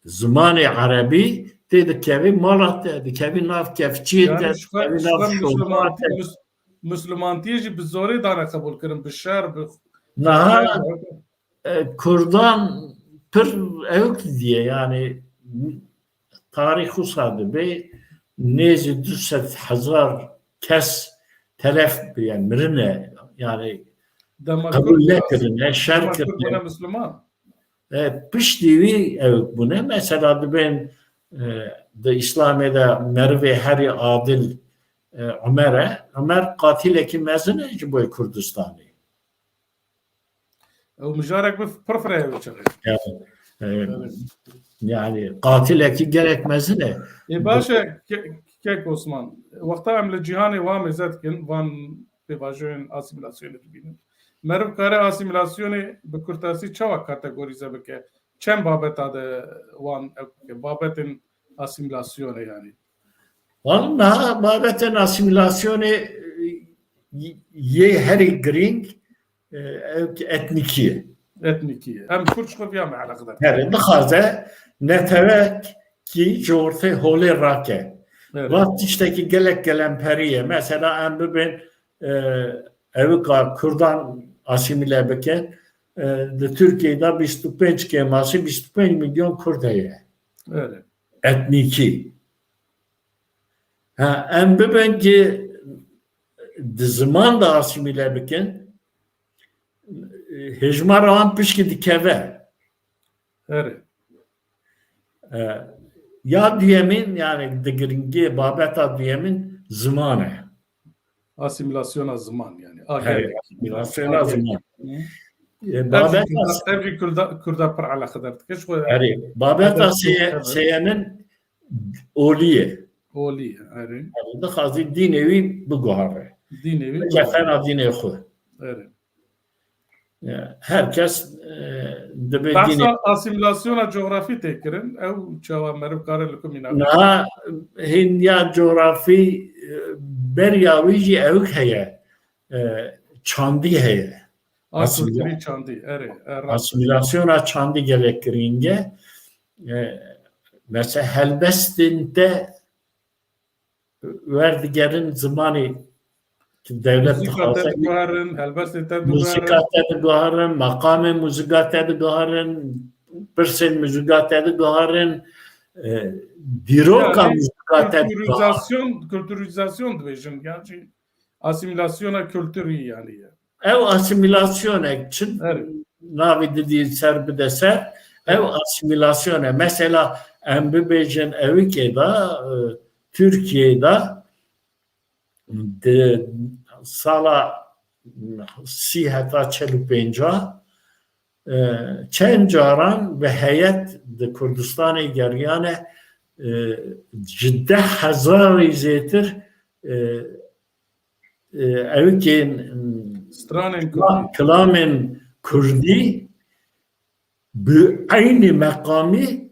zimanê erebî tê dikevî mala te, dikevî nav kevçiyê te, Yani ji xwe, dikevî ji nav xwe şopa te. Misliman-, Mislimantiyê jî bi zorê dane qebûl kirin, bi şer, bi Niha, e, Kurdan pir ewk diye, yani tarîx wisa dibe, nêzî du sed hezar kes telef bûye, mirine, yani Dema qebûl Kurd nekirine, şer dema Kurd kirine. Bûne Misliman. E, piştî wî ew bûne. Mesela dibên, e, di Îslamê de merivê herî adil, e, Umer e. Umer qatilekî mezin e ji bo Kurdistanê. Ew mijarek bi pir fireh e wê çaxê. Yani, e, Evet. yani qatilekî gerek mezin e. Ê baş e, ke-, kek Osman. Wexta em li cîhanê wan mêze dikin, van pêvajoyên asîmîlasyonê dibînin. Meriv kare asîmîlasyonê bi kurtasî çawa kategorîze bike? Çend babeta de wan ew bike? Babetên asîmîlasyonê yani. Wan niha babetên asîmîlasyonê, e, yê herî girîng, e, ew ki etnîkî ye. Etnîkî ye. Em Kurd ji xwe viya me eleqedar. Herê dixwaze netewe kî ji ortê holê rake. Evet. Va tiştekî gelek gelemperî ye. Mesela em bibên, e, ewika Kurdan asîmîle bikin, e, di Tirkiyeyê de bîst û pênc kêmasî, bîst û pênc milyon Kurd heye. Evet. Etnîkî. Ha, em bibin ki di ziman de asîmîle bikin, hejmara wan pişkî dikeve. Erê. E, ya duyemîn, yani di giringî babeta duyemîn ziman e. Asîmîlasyona ziman yani. He, Ager. Asîmîlasyona ziman. Hı. E, ev jî babeta Kurda, ev jî Kurda, Kurda pir eleqedar dike. Ji xwe Erê, babeta ev seye-, evet. Seyemin olî ye. Olî ye, erê. Yani dixwazî dînê wî biguhere. Dînê wî biguhere. Kefena dînê xwe. Erê. Ya, her kes, e, dibê dînê. Behsa asîmîlasyona cografî tê kirin. Ew çawa meriv kare li ku mîna? Niha hîn ya cografî, e, beriya wî jî ewk heye. E, çandî heye. A, asîmîla-, kulturî çandî, erê, e, rast. Asîmîlasyona çandî gelek girîng e. E, mesela helbestên te werdigerin zimanê ki dewlet dixwaze. Muzîka te diguherin, helbestê te diguherin. Muzîka te diguherin, meqamê muzîka te diguherin, pirsên muzîka te diguherin, e, dîroka muzîka te diguherin. Kulturîzasyon, kulturîzasyon dibêjin, yani asîmîlasyona kulturî yani. Ew asîmîlasyonek çi navê didî ser bide ser, ew asîmîlasyon e. Mesela em bibêjin ewikê de, e, Tirkiyeyê de di sala sî heta çel û pênca, e, çend caran bi heyet di Kurdistanê geriyane, e, ji deh hezarî zêtir, e, e, ewikên, stranên kla-, kurdî, kilamên kurdî bi eynî meqamî,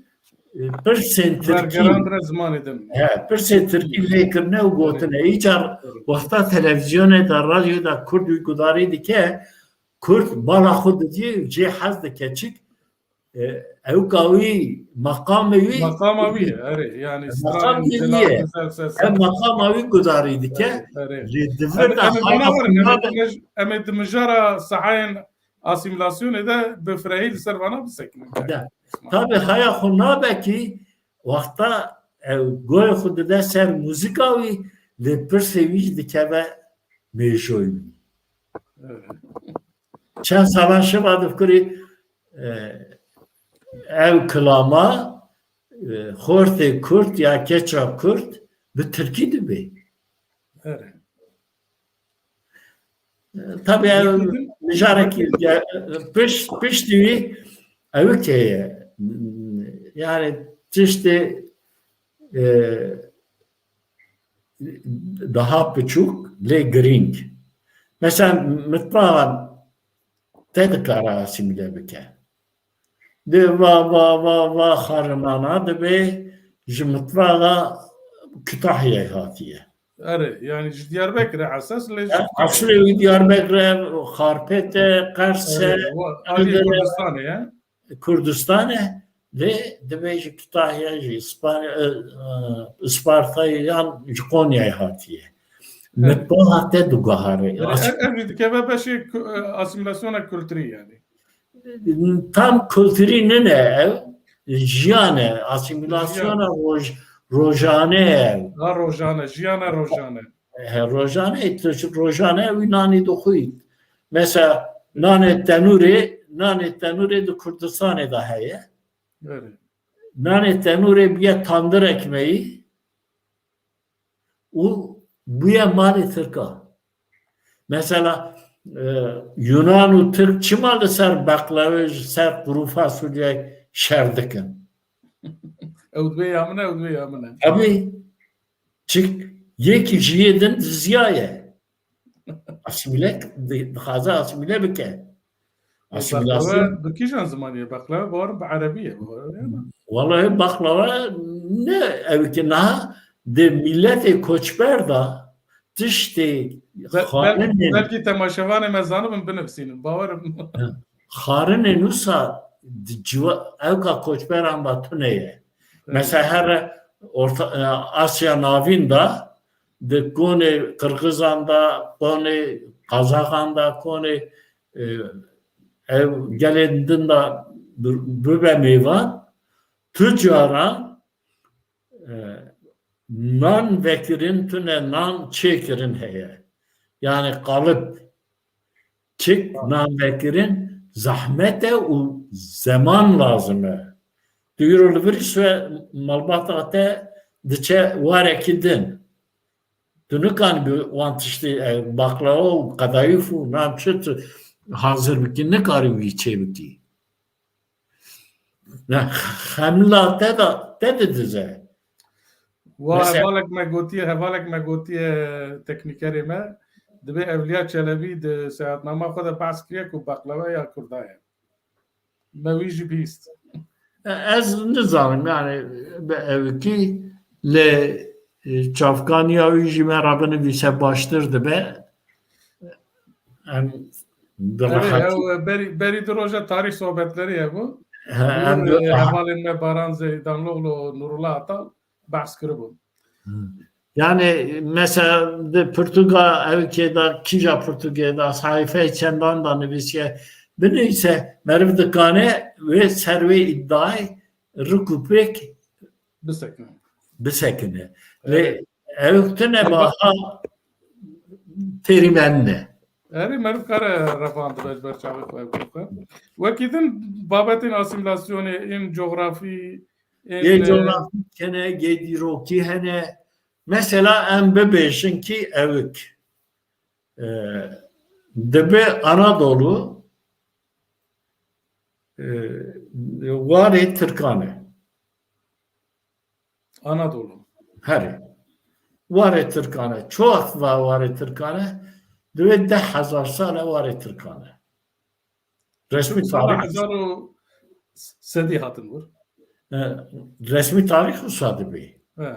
e, pirsên tirkî, wergerandine zimanê din. He, pirsên tirkî lê kirine û gotine. Îcar wexta televîzyonê de, radyoyê de kurd wî gudarî dike, kurd bala xwe didî, cê hez dike çik, e, ewka wî, meqamê wî. Meqama wî ye, erê, yani meqamê wî ye. Ev meqama wî gudarî dike. Erê, erê. Lê di vir de em ê haya binawerin, em ê xwe di mij-, em ê di mijara sehayên asîmîlasyonê de bi firehî li ser vana bisekinin. De. Tabî haya xwe nabe ki wexta ew goyê xwe dide ser muzîka wî, lê pirsê wî jî dikeve mêjoyê wî. Evet. Çend salan şeva difikirî, e, ew kilama, e, xortê kurd ya keça kurd bi tirkî dibe. Evet. E, tabii ev mijarekî, ya, piş-, piştî wî ewik heye. Yani tiştê, e, daha piçûk lê girîng. Mesela mitbaxa te dikare asîmîle bike. Dê va, va, va, va xarinana dibê ji mitbaxa Kütahyayê hatiye. Erê, yani ji Diyarbekirê esas lê ji Eslê wî Diyarbekir e, Xarpêt e, Qers e, aliyê Kurdistanê ye. Kurdistan e, lê dibê ji Kütahya, ji Îspanya, e, e, Ispartayê yan ji Konyayê hatiye. Evet. Mitbaxa te diguhere. Yani ev, ev jî dikeve beşê ku-, e, asîmîlasyona kulturî yani. Tam kulturî nine ev, jiyan e, asîmîlasyona roj-, rojane ye. Ha, rojane, jiyana rojane. He, rojane, tu ji rojane wî nanî dixwî. Mesela nanê tenûrê, nanê tenûrê di Kurdistanê de heye. Evet. Nanê tenûrê bûye tandir ekmeği û bûye malê Tirka. Mesela, e, Yunan û Tirk çima li ser beqlewê, ji ser quru fasulye şer dikin? Ew dibê ya min e, ew dibê ya min e. Tabii. Çik, yekî ji yê din diziyaye. Asîmîle, di-, dixwaze asîmîle bike. E, asîmîlasyon. Beqlava bi kîjan zimanî ye? Beqlava bawerim bi erebî ye, bawerim ya. Wallahî beqlava ne, ew ki niha di miletê koçber de tiştê be-, bel-, xwarinên belkî temaşevanê me zanibin binivîsînin, bawerim. Xwarinên wisa di ciwa-, ewka koçberan de tune ye. Mesela her Orta, e, Asya Navîn de, di konê Qirgizan de, konê Qazaxan de, konê, e, ev gelên din de bi-, bibe mêvan, tu cara, e, nan vekirin, tune nan çêkirin heye. Yani kalıp çik nan vekirin zehmet e û zeman lazim e. Tu îro li vir şû malbata te diçe warekî din. Tu nikanî bi wan tiştî, e, baklava û qedayîf û nan çi tu hazir bikî, nikarî wî çêbikî. Ne, xemla te de, te didize. Wa Mesela hevalek me gotiye, hevalek me gotiye teknîkerê me, dibê Evliya Çelebî di seyahatnama xwe de behs kiriye ku baklava ya Kurda ye. Me wî jî bihîst. E, ez nizanim, yani, bi evkî lê, e, çavkaniya wî jî me re binivîse baştir dibe. Em bi Erê, rehetî ew, berî, berî du roja tarîh sohbetlerî hebû. He, em Nur, bi e, hevalên me Baran Zeydanloglu û Nurullah Atal behs kiribûn. Hmm. Yani mesela di pirtûka evkê de, kîja pirtûkê de, sayfeyê çendan de nivîsiye. Binivîse meriv dikane wê ser wê îddiayê rik û pêk Bisekine. bisekine. Lê Evet. ew tune Elbet. baha têrî me nîne. Erê meriv kare revand be ji ber çavê xwe ev xwe. Wekî din babetên asîmîlasyonê, ên coxrafî, ên, Yê e, coxrafî hene, yê dîrokî hene. Mesela em bibêjin ki ewik, e, dibe Anadolu, e, warê Tirkan e. Anadolu. Herê. Warê Tirkan e. Çi wext va warê Tirkan e? Divê deh hezar sal e warê Tirkan e. Resmî Sala tarîx hezar û sedî hatin vir. E, resmî tarîx wisa dibê. He.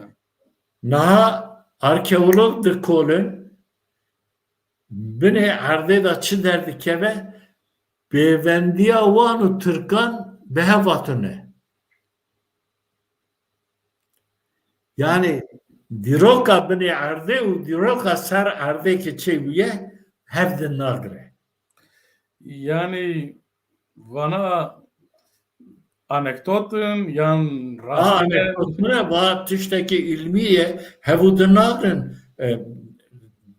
Niha arkeolog dikolin, binê erdê de çi derdikeve, pêvendiya wan û Tirkan bi hev hatine. Yani dîroka binê erdê û dîroka ser erdê ki çêbûye, hev din nagire. Yani vana anekdot in yan Ha, rastî ne? anekdot ne? Va tiştekî îlmî ye, hev û din nagrin. E,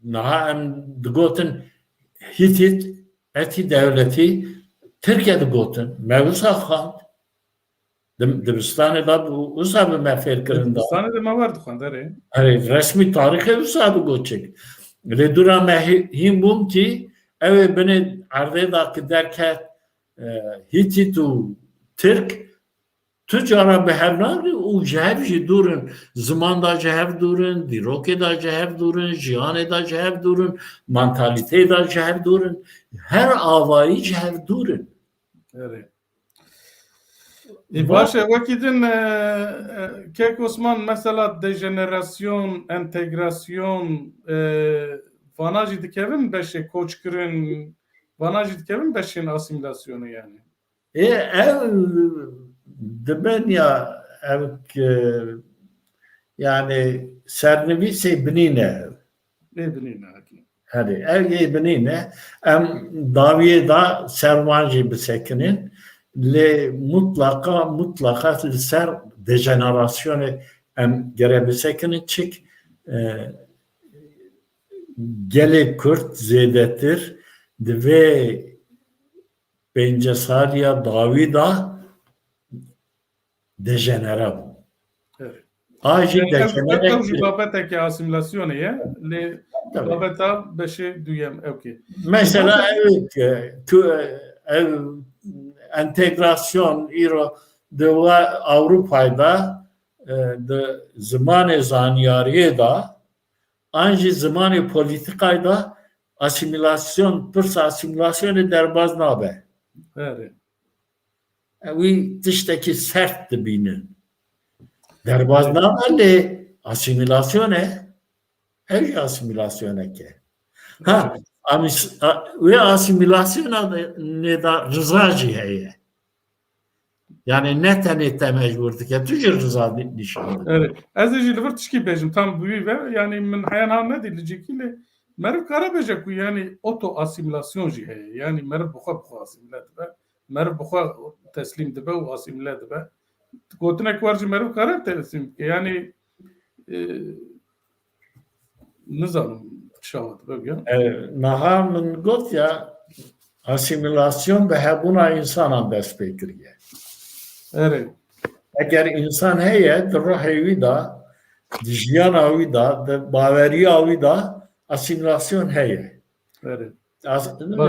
niha em digotin Hîtît, etî dewletî, Tirke digotin. Me wisa xwend. Dim-, dibistanê de bi-, wisa bi me fêr kirin da. Dibistanê de me wer dixwend, erê. Erê, resmî tarîxê wisa digot çik. Lê dûra me hî-, hîn bûm ki ew ê binê erdê de ki derket, e, Hîtît û Tirk tu cara bi hev nagrin û ji hev jî dûr in. Ziman da ji hev dûr in, dîrokê da ji hev dûr in, jiyanê da ji hev dûr in, mantalîteyê da ji hev dûr in. Her avayî ji hev dûr in. Erê. Ê, Va- baş e, wekî din, e, e, Kek Osman, mesela dejenerasyon, entegrasyon, e, vana jî dikevin beşê koçkirin, vana jî dikevin beşên asîmîlasyonê yani. Ê, ev dibin ya, ev ki, yani sernivîsê binî ne. Ê binî ne, ekî. Herê, ev yê binî ne. Em dawiyê da ser wan jî bisekinin. Lê mutlaqa, mutlaqa li ser dejenerasyonê em gere bisekinin. Çik, e, gelê Kurd zêdetir di vê pêncî saliya dawî da dejenere bû. Evet. A jî Yani ev, dejenere ev jî kir. Babetekî asîmîlasyonê ye, lê Tabii. babeta beşê duyem, okey. Mesela Babe- ev ki, tu, ev entegrasyon îro di wa-, Ewropayê de, e, di zimanê zanyariyê de, an jî zimanê polîtîkayê de asîmîlasyon, pirsa asîmîlasyonê derbaz nabe. Erê. Wî tiştekî sert dibînin. Derbaz nabe lê asîmîlasyon e. Ev jî asîmîlasyonek e. Ha, Evet. amîs-, a-, wê asîmîlasyona de, nê de riza jî heye. Yani ne tenê te mecbur dike, tu jî riza nî-, nîşan dide. Evet. Ez ê jî li vir tişkî bêjim, tam bi wî ve, yani min heya niha nedî li cîkî lê meriv kare bêje ku yani oto asîmîlasyon jî heye. Yani meriv bi xwe bi xwe asîmîle dibe. Meriv bi xwe teslîm dibe û asîmîle dibe. Gotinek wer jî meriv kare teslîm bike. Yani e, nizanim çawa dibe ya. E, niha min got ya, asîmîlasyon bi hebûna însanan dest pê kiriye. Erê. Eger însan heye, di ruhê wî de, di jiyana wî de, di baweriya wî de asîmîlasyon heye. Erê.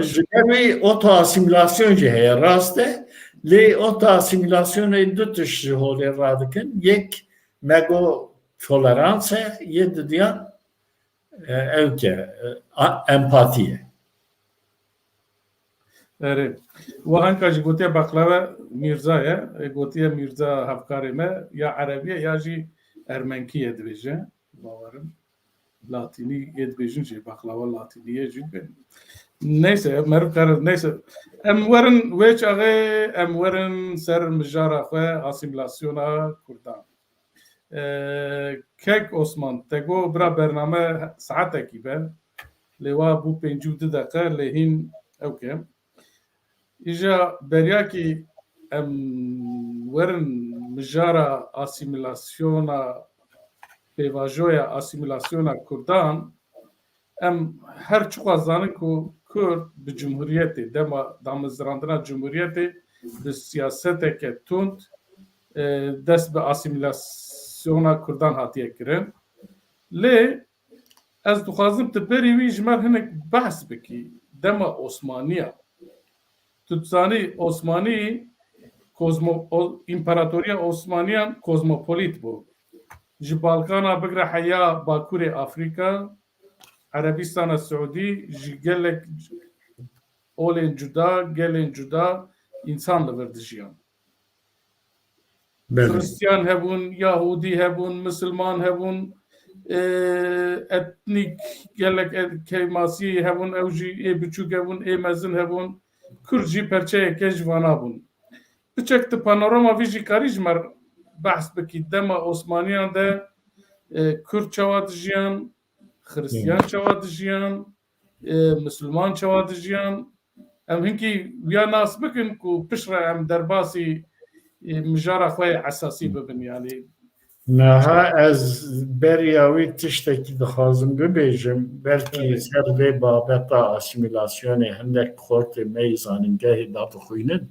Ji ber wî oto asîmîlasyon jî heye, rast e. Lê oto asîmîlasyonê du tişt ji holê radikin. Yek mego tolerans e, yê didiyan e, ew ke e, a, empatî ye. Erê. Wiha hinka jî gotiye beqlawe Mîrza ye. E, gotiye Mîrza hevkarê me ya erebî ye ya jî ermenkî ye dibêje. Bawerim. Latînî yê dibêjin jî, beqlawa latînî ye jî. Neyse, meriv kare, neyse. Em werin wê çaxê, em werin ser mijara xwe, asîmîlasyona Kurdan. E, Kek Osman, te got bira bername saetekî be. Lê wa bû pêncî û du deqe, lê hîn ew ke. Îja beryakî em werin mijara asîmîlasyona, pêvajoya asîmîlasyona Kurdan, em her çiqas zanin ku Kurd bi cumhuriyetê, dema damezrandina cumhuriyetê bi siyaseteke tund, e, dest bi asîmîlasyona Kurdan hatiye kirin. Lê ez dixwazim tu berî wî ji me re hinek behs bikî. Dema Osmaniya. Tu dizanî Osmanî kozmo-, o-, împaratoriya Osmaniyan kozmopolît bû. Ji Balkana bigre heya Bakurê Afrîka, Erebistana Siûdî, ji gelek olên cuda, gelên cuda însan li vir dijiyan. Belê. Xristiyan hebûn, Yahûdî hebûn, Misilman hebûn, e, etnîk gelek et-, keymasî hebûn, ew jî ê biçûk hebûn, ê mezin hebûn, Kurd jî perçeyeke ji vana bûn. Piçek tu panorama vî jî karî ji me re behs bikî. Dema Osmaniyan de, e, Kurd çawa dijiyan, Xristiyan çawa dijiyan, e, Misilman çawa dijiyan, em hinkî wiya nas bikin ku piştre em derbasî, e, mijara xwe yê esasî bibin, yanî. Niha ez beriya wî tiştekî dixwazim bibêjim, belkî Evet. ser vê babeta asîmîlasyonê hindek xortê me yê zanîngehê da bixwînin,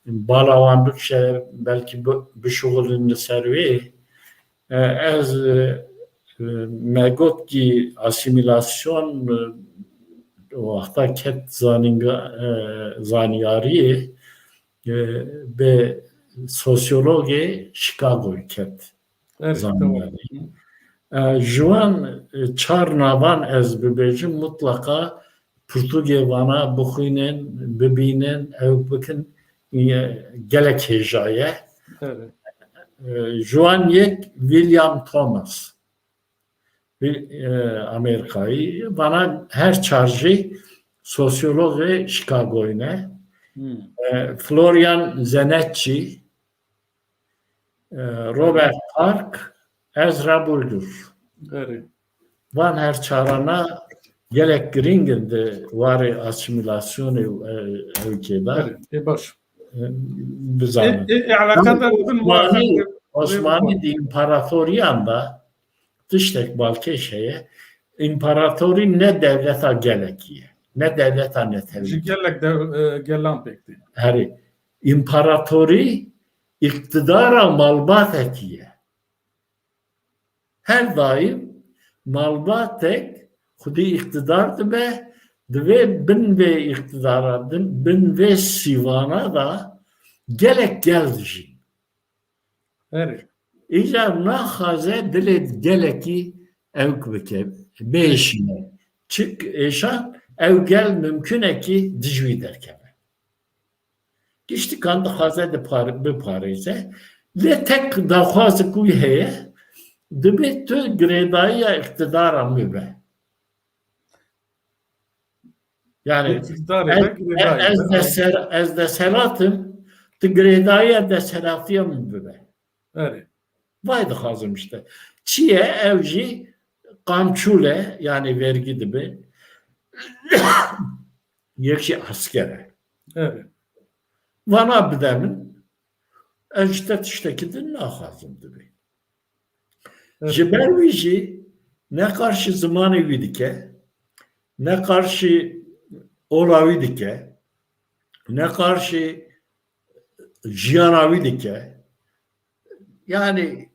bala wan bikişe, belkî bi-, bişuxulin li ser wê. E, ez, e, me got kî asîmîlasyon, e, wexta ket zanînga-, e, zanyariyê, e, bi sosyologê Chicagoyê ket Evet, zanyarî. Tamam. E, ji wan, e, çar navan ez bibêjim, mutlaqa pirtûkê vana bixwînin, bibînin, ew bikin, e, gelek hêja ye. Evet. E, ji wan yek William Thomas, bir, e, Amerîkayî, vana her çar jî sosyologê Chicagoyê ne. Hmm. E, Florian Zanetti, e, Robert Park, Ezra Bulger. Evet. Van her çarana gelek giring in di warê asîmîlasyonê û, e, ewkê de. Evet, e, baş. E, bizanin. E, e, e, alakadar bin Osmanî, Osmanî di împaratoriyan de tiştek balkêş heye. Împaratorî ne dewleta gelekî ye, ne dewleta netewî. Ji gelek dew-, e, gelan pêk tê. Herî. Împaratorî îqtidara malbatekî ye. Her daim malbatek xwedî îqtidar dibe, divê bin vê îqtidara, bin, bin vê sîvana da gelek gel dijîn. Erê. Îcar naxwaze dilê gelekî ewk bike, bêşîne. Çik êşan ew gel mimkunekî dijî wî derkeve. Giştikan dixwaze dipar-, biparêze. Lê tek daxwazek wî heye, dibê tu girêdayiya îqtidaran bibe. Yani, İktidarê ez, de girêdayî ez de. de ser-, ez de selatim, Tu girêdayî desthilatiya min bibe. Erê. Vay dixwazim işte. Çi ye? Ew jî qamçûl e, yanî vergî dibe. Yek jî esker e. Erê. Vana bide min, ez ji te tiştekî din naxwazim dibê. Evet. Ji ber wî jî ne qarşî zimanê wî dike, ne qarşî ola wî dike, ne qarşî jiyana wî dike. Yani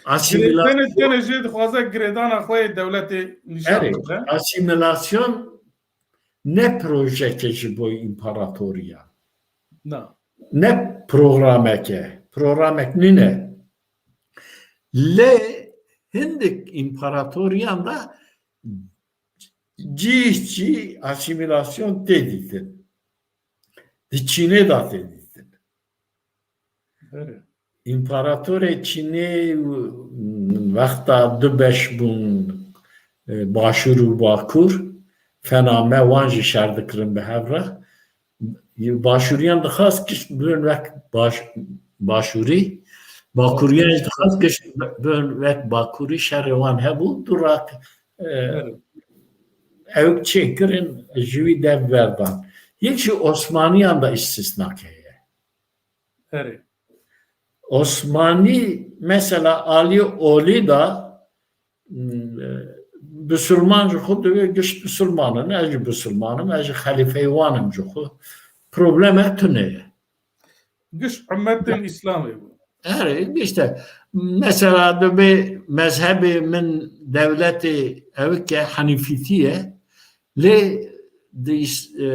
asîmîlasyon. Tenê jê dixwaze girêdana xwe yê dewletê nîşan bide. Asîmîlasyon ne projeke ji bo împaratoriya. Na. Ne programeke. Programek nîne. Lê hindik împaratoriyan da cih cih asîmîlasyon tê dîtin. Di Çînê de tê dîtin. Erê. Împaratorê Çînê wexta du beş bûn, e, Başûr û Bakur, fename wan jî şer dikirin bi hev re. Başûriyan dixwast gişt bibin wek baş, Başûrî, Bakûriyan jî dixwast gişt bibin wek Bakûrî, şerê wan hebû, du rak, e, Erê. ew çêkirin, ji wî dev berdan. Yek jî Osmaniyan da îstisnak heye. Erê. Osmanî mesela alî olî da, m, bisilman ji xwe divê gişt bisilman in, ez jî bisilman im, ez jî xelîfeyê wan im ji xwe. Problemek tune ye. Gişt ummetên Îslamê bû. Erê, işte, mesela dibê mezhebê min dewletê ewike henîfîtî ye, lê di îs-, e,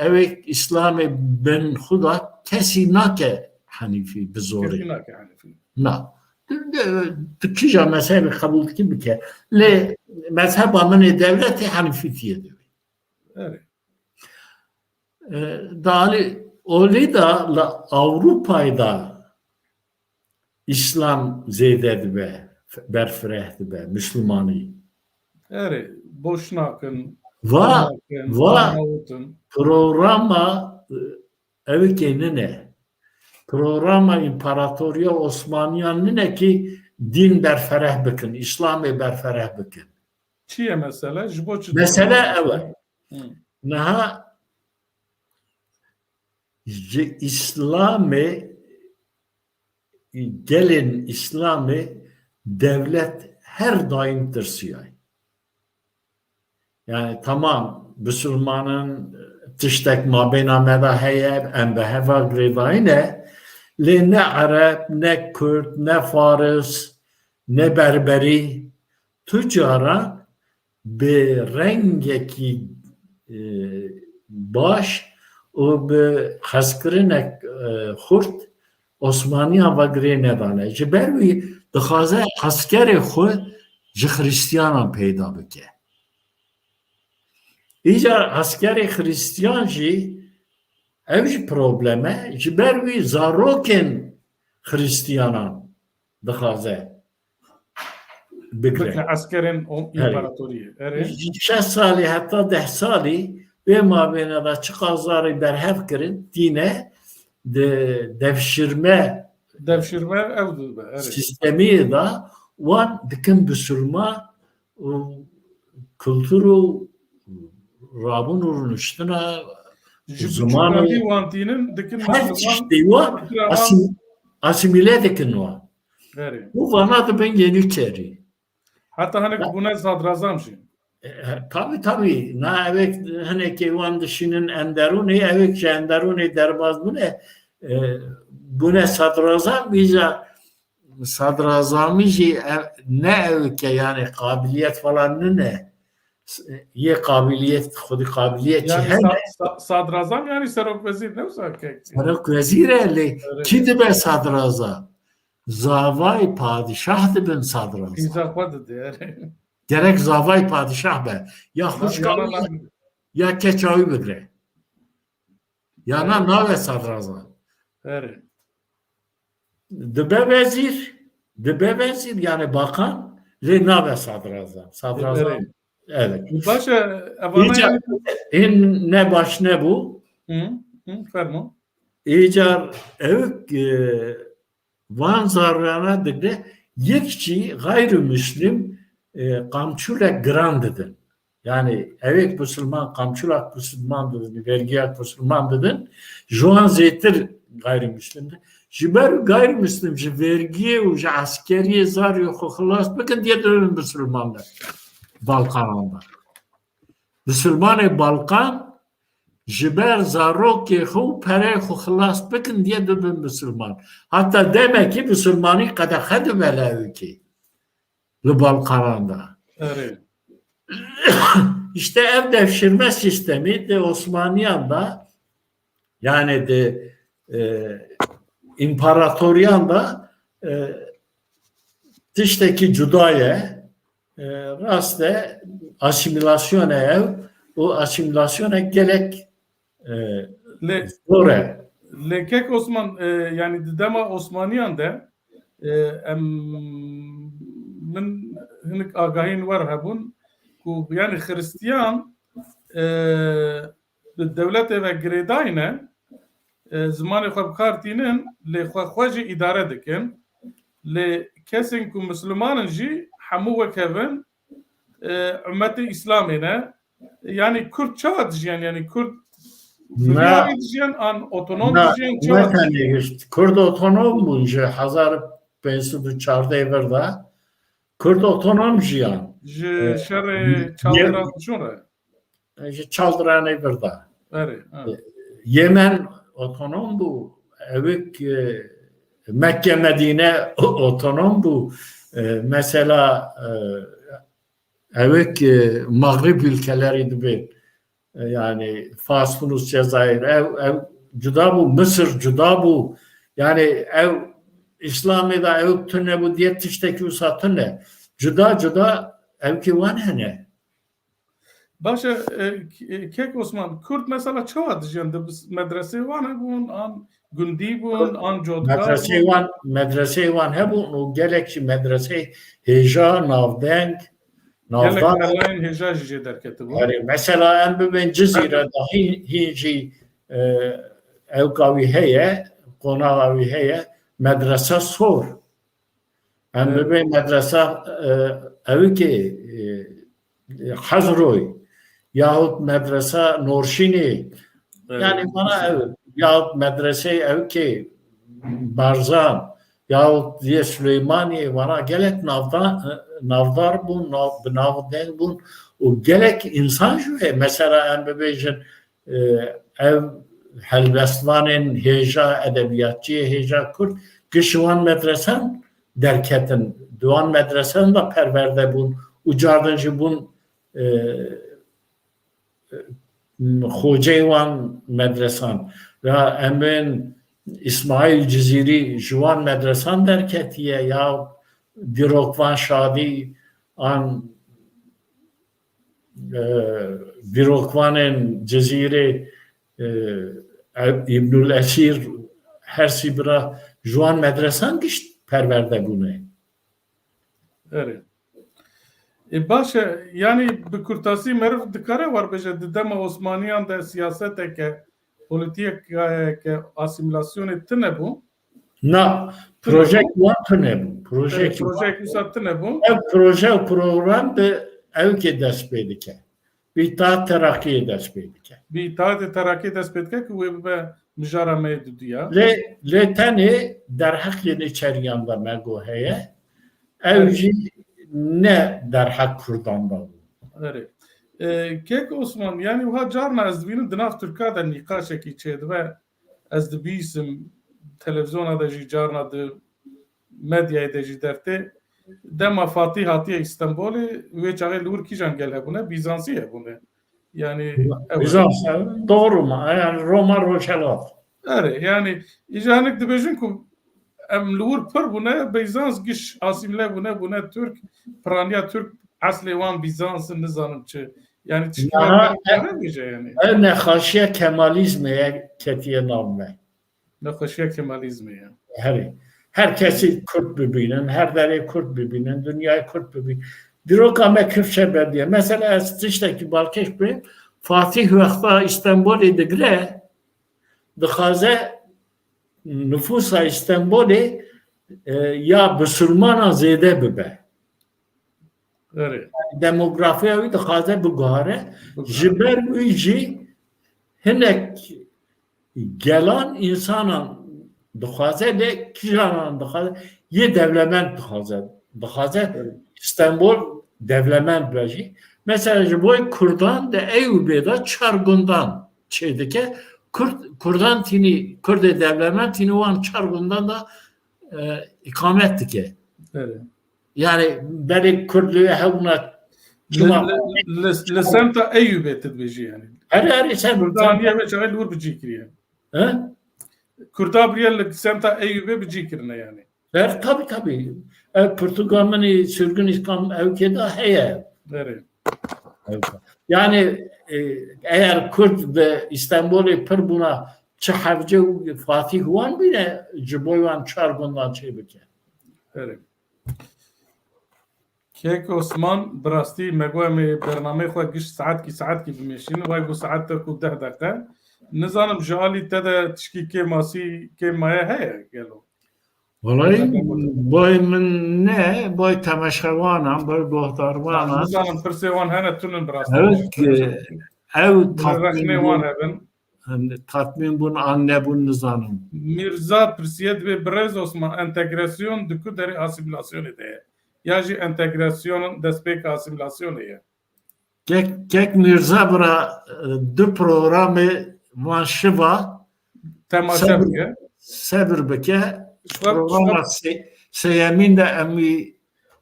ewek Îslamê bin xwe da kesî nake henîfî bi zorê. Kesî nake henîfî. Na. Tu, tu, tu kîja mezhebê qebûl dikî bike. Lê mezheba min ê dewletê henîfîtî ye divê. Erê. E, Dalî olî da li Ewropayê da Îslam zêde dibe, berfireh dibe, Mislimanî. Erê, boş nakin. Va, nakin, va, nawotin. Programa, e, evikê nine. Programa împaratoriya Osmaniyan nine ki dîn berfereh bikin, Îslamê berfereh bikin. Çi ye mesele? Ji bo çi? Mesele ew e. Hı. Niha ji Îslamê, gelên Îslamê dewlet her daim tirsiyay. Yani tamam, bisilmanin tiştek mabêna me de heye, em bi heva girêdayî ne, lê ne Ereb, ne Kurd, ne Faris, ne Berberî, tu cara bi rengekî, e, baş û bi hezkirinek, e, xurt Osmaniyan ve girê nedane. Ji ber wî dixwaze eskerê xwe ji Xristiyanan peyda bike. Îcar eskerê Xristiyan jî ev jî problem e. Ji ber wî zarokên Xristiyanan dixwaze bigire. Bike eskerên o Erê. împaratoriyê. Erê. Şeş salî heta deh salî vê mabêne de çiqas zarê berhev kirin, tîne di devşirme Devşirme ew dibe. Erê. Sîstemiyê de wan dikin bisilman û kultur û rabûn û rûniştina Ji ziman û biçûkandî wan tînin dikin her Misliman, tiştê wan fikra wan. asim-, asimîle dikin wan. Erê. Û vana dibin yenî kerî. Heta hinek bûne sadrazam jî. E, tabî, tabî. Na ewek hinekê wan dişînin enderûnê, ewek ji enderûnê derbas bûne, e, bûne sadrazam, vîca sadrazamî jî, e, ne ewke, yani qabiliyet falan nine. S-, yê qabiliyet, xwedî qabiliyet jî Yani hene. sa- sa- sadrazam yani serokvezîr, ne wisa kek? Serokvezîr e, lê Öyle. Kî dibe sadrazam? Zavay padişah dibin sadrazam. Îmza xwe dide yani. Gerek zavay padişah be. Ya xwişka Ya- wî ya, ya keça wî bigire. Ya na nabe sadrazam. Erê. Dibe vezîr, dibe vezîr, yani bakan, lê nabe sadrazam. Sadrazam, Erê. evet. Baş e, evana Hiç yani. Hin ne baş nebû. Hı, hı, fermo. Îcar ew, e, van zarurana digre yek jî gayrimüslim, e, qamçûlek giran didin. Yani ewek musulman, qamçûlek musulman didin, vergiyek musulman didin, ji wan zêtir gayrimüslim di. Ji ber gayrimüslim ji vergiyê û ji eskeriyê zarê xwe xilas bikin, diye dibin musulmanlar Balkanan da. Musulmanê Balkan ji ber zarokê xwe û pereyê xwe xilas bikin diye dibin musulman. Hatta demekî musulmanî qedexe dibe li ewkê, li Balkanan de. Erê. İşte ev devşirme sistemi de Osmaniyan da, yani de, e, imparatoriyan da, e, tiştekî cuda ye. E, rast e, asîmîlasyonê ew, û asîmîlasyonê gelek, e, Lê, zor e. Lê kek Osman, e, yani di dema Osmaniyan de, e, em, min hinik agahiyên wer hebûn ku yani Xiristiyan, e, bi dewletê ve girêdayî ne, e, zimanê xwe bi kar tînin, lê xwe xwe jî îdare dikin. Lê kesên ku Misliman in jî hemû wek hev in, e, ummetê Îslamê ne. Yani Kurd çawa dijiyan? Yani Kurd Na. Federalî dijiyan, an otonom Na, dijiyan, çawa ne dijiyan? Tenê gişt. Kurd otonom bûn ji hezar pênc sed û çardeh vir de. Kurd otonom jiyan. Ji E, şerê ye-, Çaldiran çûn re? Ji Çaldiranê vir de. Erê, ha. E, Yemen otonom bû. Ewik, e, Mekke Medîne otonom bû. E, mesela, e, ewik, e, Mağrib ülkeleri dibên. E, yani Fas, Tunus, Cezayir, ew, ew cuda bû, Misir cuda bû. Yani ew Îslamê de ew tune bû diye tiştekî wisa tune. Cuda cuda ewkê wan hene. Baş e, e, Kek Osman, Kurd mesela çawa dijiyan? Di bis-, medresê wan hebûn, an gundî bûn, an cotkar Medresê bûn? Wan, medresê wan hebûn û gelek jî medresê hêja, navdeng, Gelek navdar. Melayên hêja jî jê derketibûn. Erê, mesela em bibên Cizîre de hîn, hîn jî, e, ewka wî heye, qonaxa wî heye, medrese sor. Em Evet. bibê medresa, e, ewikê, e, Hezroy yahut medresa Norşînê, Evet. yani bana ew, yahut medreseyê ewikê Barzan yahut diye Süleymaniyê, bana gelek navda-, navdar bûn, nav-, bi navdeng bûn û gelek insan jî heye. Mesela em bibêjin, e, ev helbestvanên hêja, edebiyatçiyê hêja Kurd, giş wan medresan derketin, di wan medresan de perwerde bûn û cardin jî bûn, e, e, xoceyê wan medresan. Ya em bên Îsmaîl Cizîrî ji wan medresan derketiye, ya dîrokvan Şadî an e, dîrokvanên Cizîrê, e, Îbnül Esîr, her sî bira ji wan medresan gişt perwerde bûne. Erê. E, baş e, yani bi kurtasî meriv dikare war bêje, di dema Osmaniyan de siyaseteke, polîtîkayeke asîmîlasyonê tune bû. Na, Tune projek bû. Wan tune bû. Projek Evet, projek wisa tune bû. Ev proje û program bi ewkê dest pê dike. Bi Îttihat Terakiyê dest pê dike. Bi Îttihat Terakiyê dest pê dike ku wê bibe mijara me yê duduya. Lê, lê tenê derheqê nêçeriyan de me got heye. Ew Evet. jî ne derheq Kurdan de bû. Erê. E, Kek Osman, yani wiha carna ez dibînim di nav Tirka de nîqaşekî çêdibe. Ez dibîsim, televîzyona de jî carna di medyayê de jî dertê. Dema Fatîh hatiye Îstenbolê, wê çaxê li wir kîjan gel hebûne? Bîzansî hebûne. Yani, ew Bizans, doğru mu? Yani Roma Rojhelat. Erê, yani, îja hinek dibêjin ku em li wir pir bûne, Bîzans giş asîmle bûne, bûne Tirk, piraniya Tirk, eslê wan Bîzans in, nizanim çi. Yani, tiştî Niha wan e-, bêje yani. Ev nexaşiya Kemalizmê ye ketiye nav me. Nexweşiya Kemalizmê ye. Herê. Her kesî Kurd bibînin, her derê Kurd bibînin, dinyayê Kurd bibînin. Dîroka me kifşe berdiye. Mesela ez tiştekî balkêş bê, Fatîh wexta Îstenbolê digre, dixwaze nüfusa Îstenbolê, e, ya bisilmanan zêde bibe. Erê. Demografiya wî dixwaze biguhare. Biguhare. Ji ber wî jî hinek gelan, însanan dixwaze, lê kîjanan dixwaze, yê dewlemend dixwaze. Dixwaze Evet. Îstenbol dewlemend be jî. Mesela ji bo Kurdan di Eyûbê de çar gundan çêdike. Kurd, Kurdan tînî, Kurdê dewlemend tînî wan çar gundan da, e, îkamet dike. Erê. Yani belê Kurd li wê hebûna Li, li, li, li semta Eyûbê tu dibêjî yani. Her her sen Kurda aniye ve çaxê li wir bi cî kiriye. He? Kurda biriye li semta Eyûbê bi cî kirine yani. Her tabi tabi. Ev pirtûka min ê Sürgün İslam Ewkê de heye. Erê. Yani, e, eğer Kurd bi Îstenbolê pir bûna, çi hevce û Fatîh wan bîne, ji bo wan çar gundan çê bike. Erê. Kek Osman, bi rastî me got em ê bernameyê xwe giş saetkî saetkî bimêşînin. Vay got saet te ku deh deqe. Nizanim ji alî te de tişkî kêm asî kêm maye heye gelo? Vallahi boy min ne, boy temaşevanan, boy gohdarvanan. Nizanim pirsê wan hene tunin bi rastî. Evet ki ev Rexnê wan hebin. Tatmin bûn an nebûn nizanim. Mîrza pirsiye dibê birêz Osman entegrasyon di ku derê asîmîlasyonê de ye? Ya jî entegrasyon destpêka asîmîlasyonê ye? Kek, kek Mîrza bira, e, du programê van şiva Temaşe bike. Sebir bike. Şiva- Programa se, seyemîn de em wî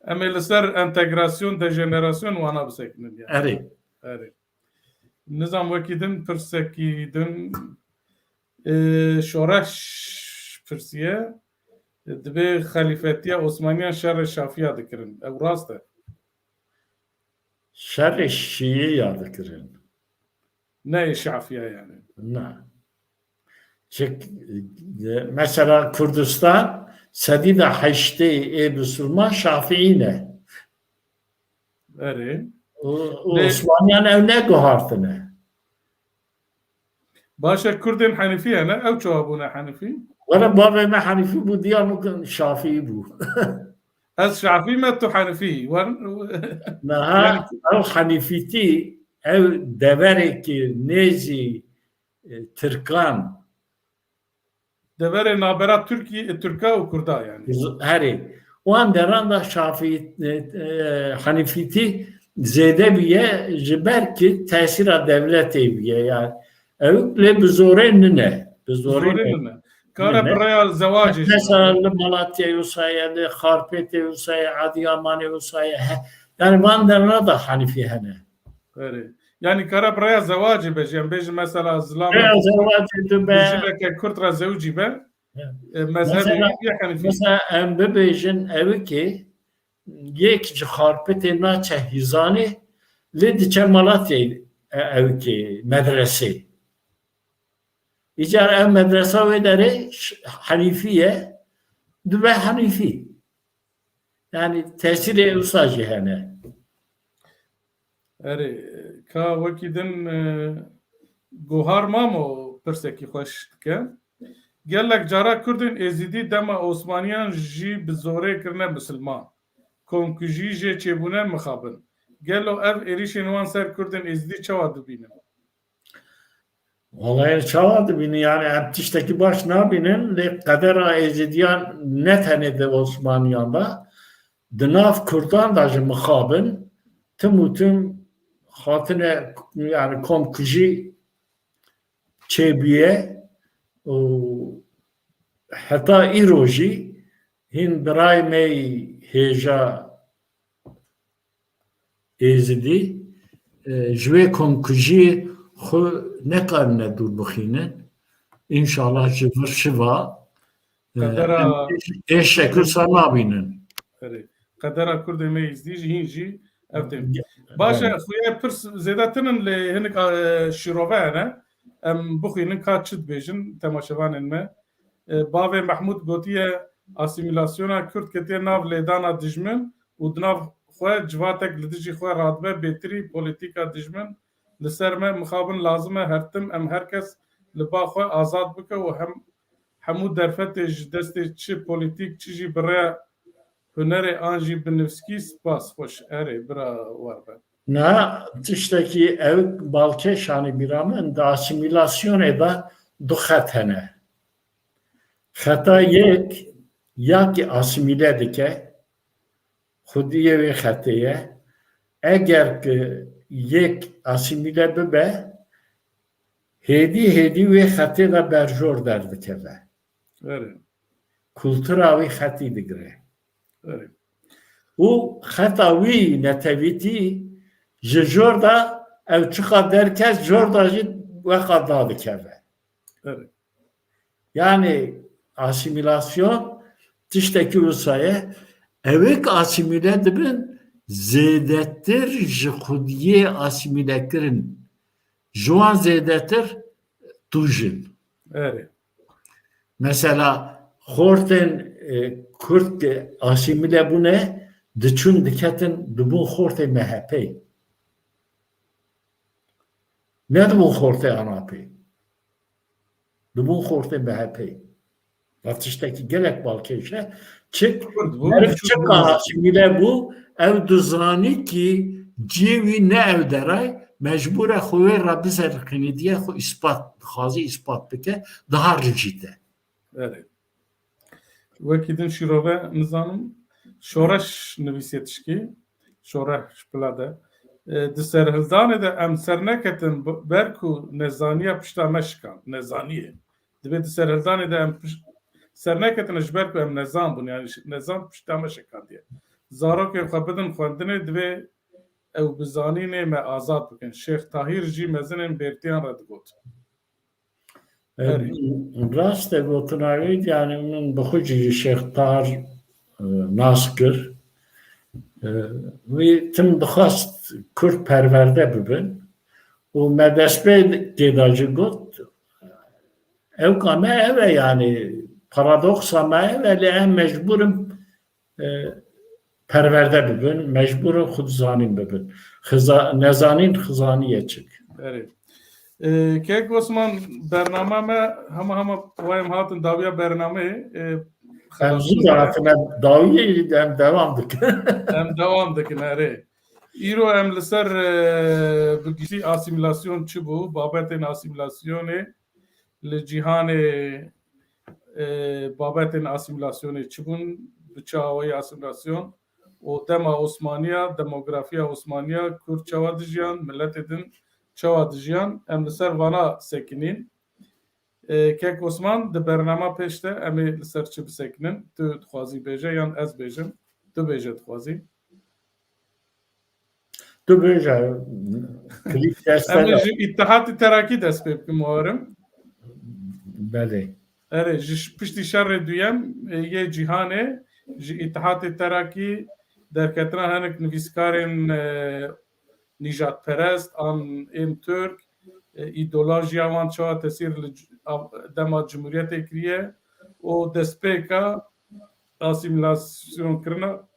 Em ê li ser entegrasyon, dejenerasyon wana bisekinin yani. Erê. Erê. Nizam wekî din, pirsekî din, e, şoreş pirsiye, e, dibê xelîfetiya Osmaniyan şerê Şafiya dikirin. Ew rast e? Şerê Şiî ya dikirin. Ne ê Şafiya yani. Na. Çik, e, mesela Kurdistan sedî de heştê ê bisilman Şafiî ne. Erê. Û, û Osmaniyan ew neguhartine. Baş e, Kurdên Henîfî hene, ew çawa bûne Henîfî? Were bavê me Henîfî bû, diya min Şafîî bû. Ez Şafî me, tu Henîfî. Wer- Niha ew Henîfîtî, ew deverekî nêzî, e, Tirkan. Deverê nabera Tirkî, Tirka û Kurda yani. Herê. Wan deran da Şafî, e, e, Henîfîtî zêde bûye, ji ber ki tesîra dewletê bûye. Yani ew lê bi zorê nine. Bi zorê Zorê nine. nine. Kare Nine. bi raya zewacê jî. Mesela li Malatyayê wisa ye, li Xarpêtê wisa ye, Adiyamanê wisa ye. He. Yani van derana da Henîfî hene. Erê. Yani kare bi raya zewacê be jî. Em bêjin mesela zilam Raya zewacê dibe. Jineke Kurd re zewicî be. Ya. E, mezhebê Mesela- wî bîye Henîfî. Mesela em bibêjin ew ki yek ji Xarpêtê naçe Hîzanê, lê diçe Malatyayê, e, ew ki medresê. Îcar ev medresa wê derê ş-, Henîfî ye, dibe Henîfî. Yani tesîrê wisa jî hene. Erê, ka wekî din, e, Gohar Mamo pirsekî xweş dike. Gelek cara Kurdên Êzidî dema Osmaniyan jî bi zorê kirine misilman. Komkujî jê çêbûne mixabin. Gelo ev êrîşên wan ser Kurdên Êzidî çawa dibînin? Vallahi çawa dibînin, yani em tiştekî baş nabînin, lê qedera Êzidiyan ne tenê di Osmaniyan de, di nav Kurdan de jî mixabin, tim û tim hatine, yani komkujî çêbûye û heta îro jî hîn birayê me yî hêja Êzidî, e, ji wê komkujiyê xwe nekarine dûr bixînin. Înşallah ji vir şiva, e, Qedera- em ê şekil sa nabînin. Erê. Qedera Kurdê me Êzidî jî hîn jî ev tên. Ya, Baş e, evet. Xuya pirs zêde tinin lê hinik, e, şîrove hene. Em bixwînin ka çi dibêjin temaşevanên me. E, bavê Mehmûd gotiye, asîmîlasyona Kurd ketiye nav lêdana dijmin û di nav xwe civatek li dijî xwe radibe bêtirî polîtîka dijmin li ser me mixabin lazim e, her tim em her kes li ba xwe azad bike û hem hemû derfetê ji destê çi polîtîk, çi jî bi rêya hunerê an jî bi nivîskî. Spas, xweş. Erê, bira Warbe. Na tiştekî ew balkêş anî bîra min, di asîmîlasyonê de du xet hene. Xeta yek, ya ki asîmîle dike, xwediyê wê xetê ye. Eger ki yek asîmîle bibe, hêdî hêdî wê xetê de berjor derdikeve. Erê. Kultura wî xetî digire. Erê. Û xeta wî netewîtî ji jor de ew çiqa derket, jor de jî weqa dadikeve. Erê. Yani asîmîlasyon tiştekî wisa ye. Ewek asîmîle dibin, zêdetir ji xwediyê asîmîle kirin. Ji wan zêdetir tûj in. Erê. Mesela xortên e, Kurd ki asîmîle bûne, diçûn diketin dibûn xortê M H P. Ne dibûn xortê A N P. Dibûn xortê M H P. Ev tiştekî gelek balkêş e. Çik Kurd bû, meriv Kurd çiqa bû. Asîmîle bû, ew dizanî ki ciyê wî ne ew deray, mecbûr e xwe wê re bizeriqînî diye, xwe îspat, dixwazî îspat bike, daha rijît e. Erê. Wekî din şîrove nizanim. Şoreş nivîsiye tişkî. Şoreş bila de. E, di serhildanê de em serneketin b- ber ku nezaniya pişta me şikand. Nezaniyê. Divê di serhildanê de em piş- serneketine ji ber ku em nezan bûn. Yani ş- nezan pişta me şikandiye. Zarokên xwe bidin xwendinê, divê ew bi zanînê me azad bikin. Şêx Tahîr jî mezinên bêrtiyan re digot. Erê. Rast e gotina wî, yani min bi xwe jî Şêx Tahir e, nas kir. E, Wî tim dixwest Kurd perwerde bibin û me destpêkê de jî got, ewka me ev e, yani paradoksa me ev e, lê em mecbûr in e, perwerde bibin, mecbûr in xwedizanîn bibin. Xiza, nezanîn xizanî ye çik. Erê. E, Kek Osman, bernama me hema hema wayem hatin dawiya bernameyê. E, Em zû de hatine dawiyê, em devam dikin. Em devam dikin, erê. Îro em li ser e, bi giştî asîmîlasyon çi bû, babetên asîmîlasyonê li cîhanê e, babetên asîmîlasyonê çi bûn, bi çi awayî asîmîlasyon û dema Osmaniya, demografiya Osmaniya, Kurd çawa dijiyan, miletê din çawa dijiyan, em li ser vana sekinîn. E, Kek Osman, di bernama pêş de em ê li ser çi bisekinin? Tu dixwazî bêje yan ez bêjim? Tu bêje dixwazî. Tu bêje, klîp deste Em ê de. Ji Îtihatê Terakî dest pê bikim, warim. Belê. Erê, ji ş- piştî şerê duyem e, yê cîhanê ji Îtihatê Terakî derketina hinek nivîskarên e, nîjadperest an ên Tirk, e, îdeolojiya wan çawa tesîr li c- av- dema Cumhuriyetê kiriye û destpêka asîmîlasyonkirina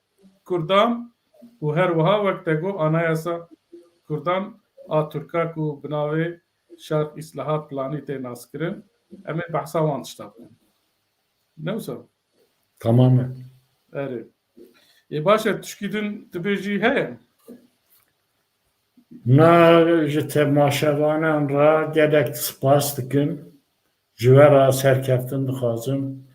Kurdan û her wiha wek te got anayasa Kurdan a Tirka ku bi navê Şark Îslahat Planî tê naskirin. Em ê behsa wan tişta bikin. Ne wisa? Tamamen. Erê. Ê baş e, tişkî din tu bêjî heye? Na ji temaşevanan re gelek spas dikim. Ji we re serkeftin dixwazim.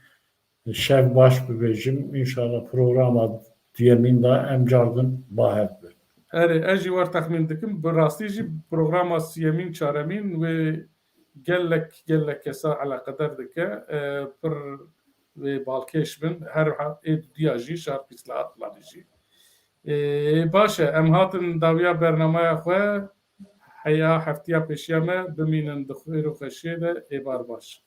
Şev baş bibêjim. Înşallah programa duyemîn de em cardin bahev bin. Erê, ez jî wer texmîn dikim. Bi rastî jî programa siyemîn, çaremîn wê gelek, gelek kesa eleqeder dike. E, pir wê balkêş bin. Her ha- ê dudiya jî Şark Îslahat Planî jî. E, baş e, em hatin dawiya bernameya xwe. Heya heftiya pêşiya me bimînin di xêr û xweşiyê de, êvar baş.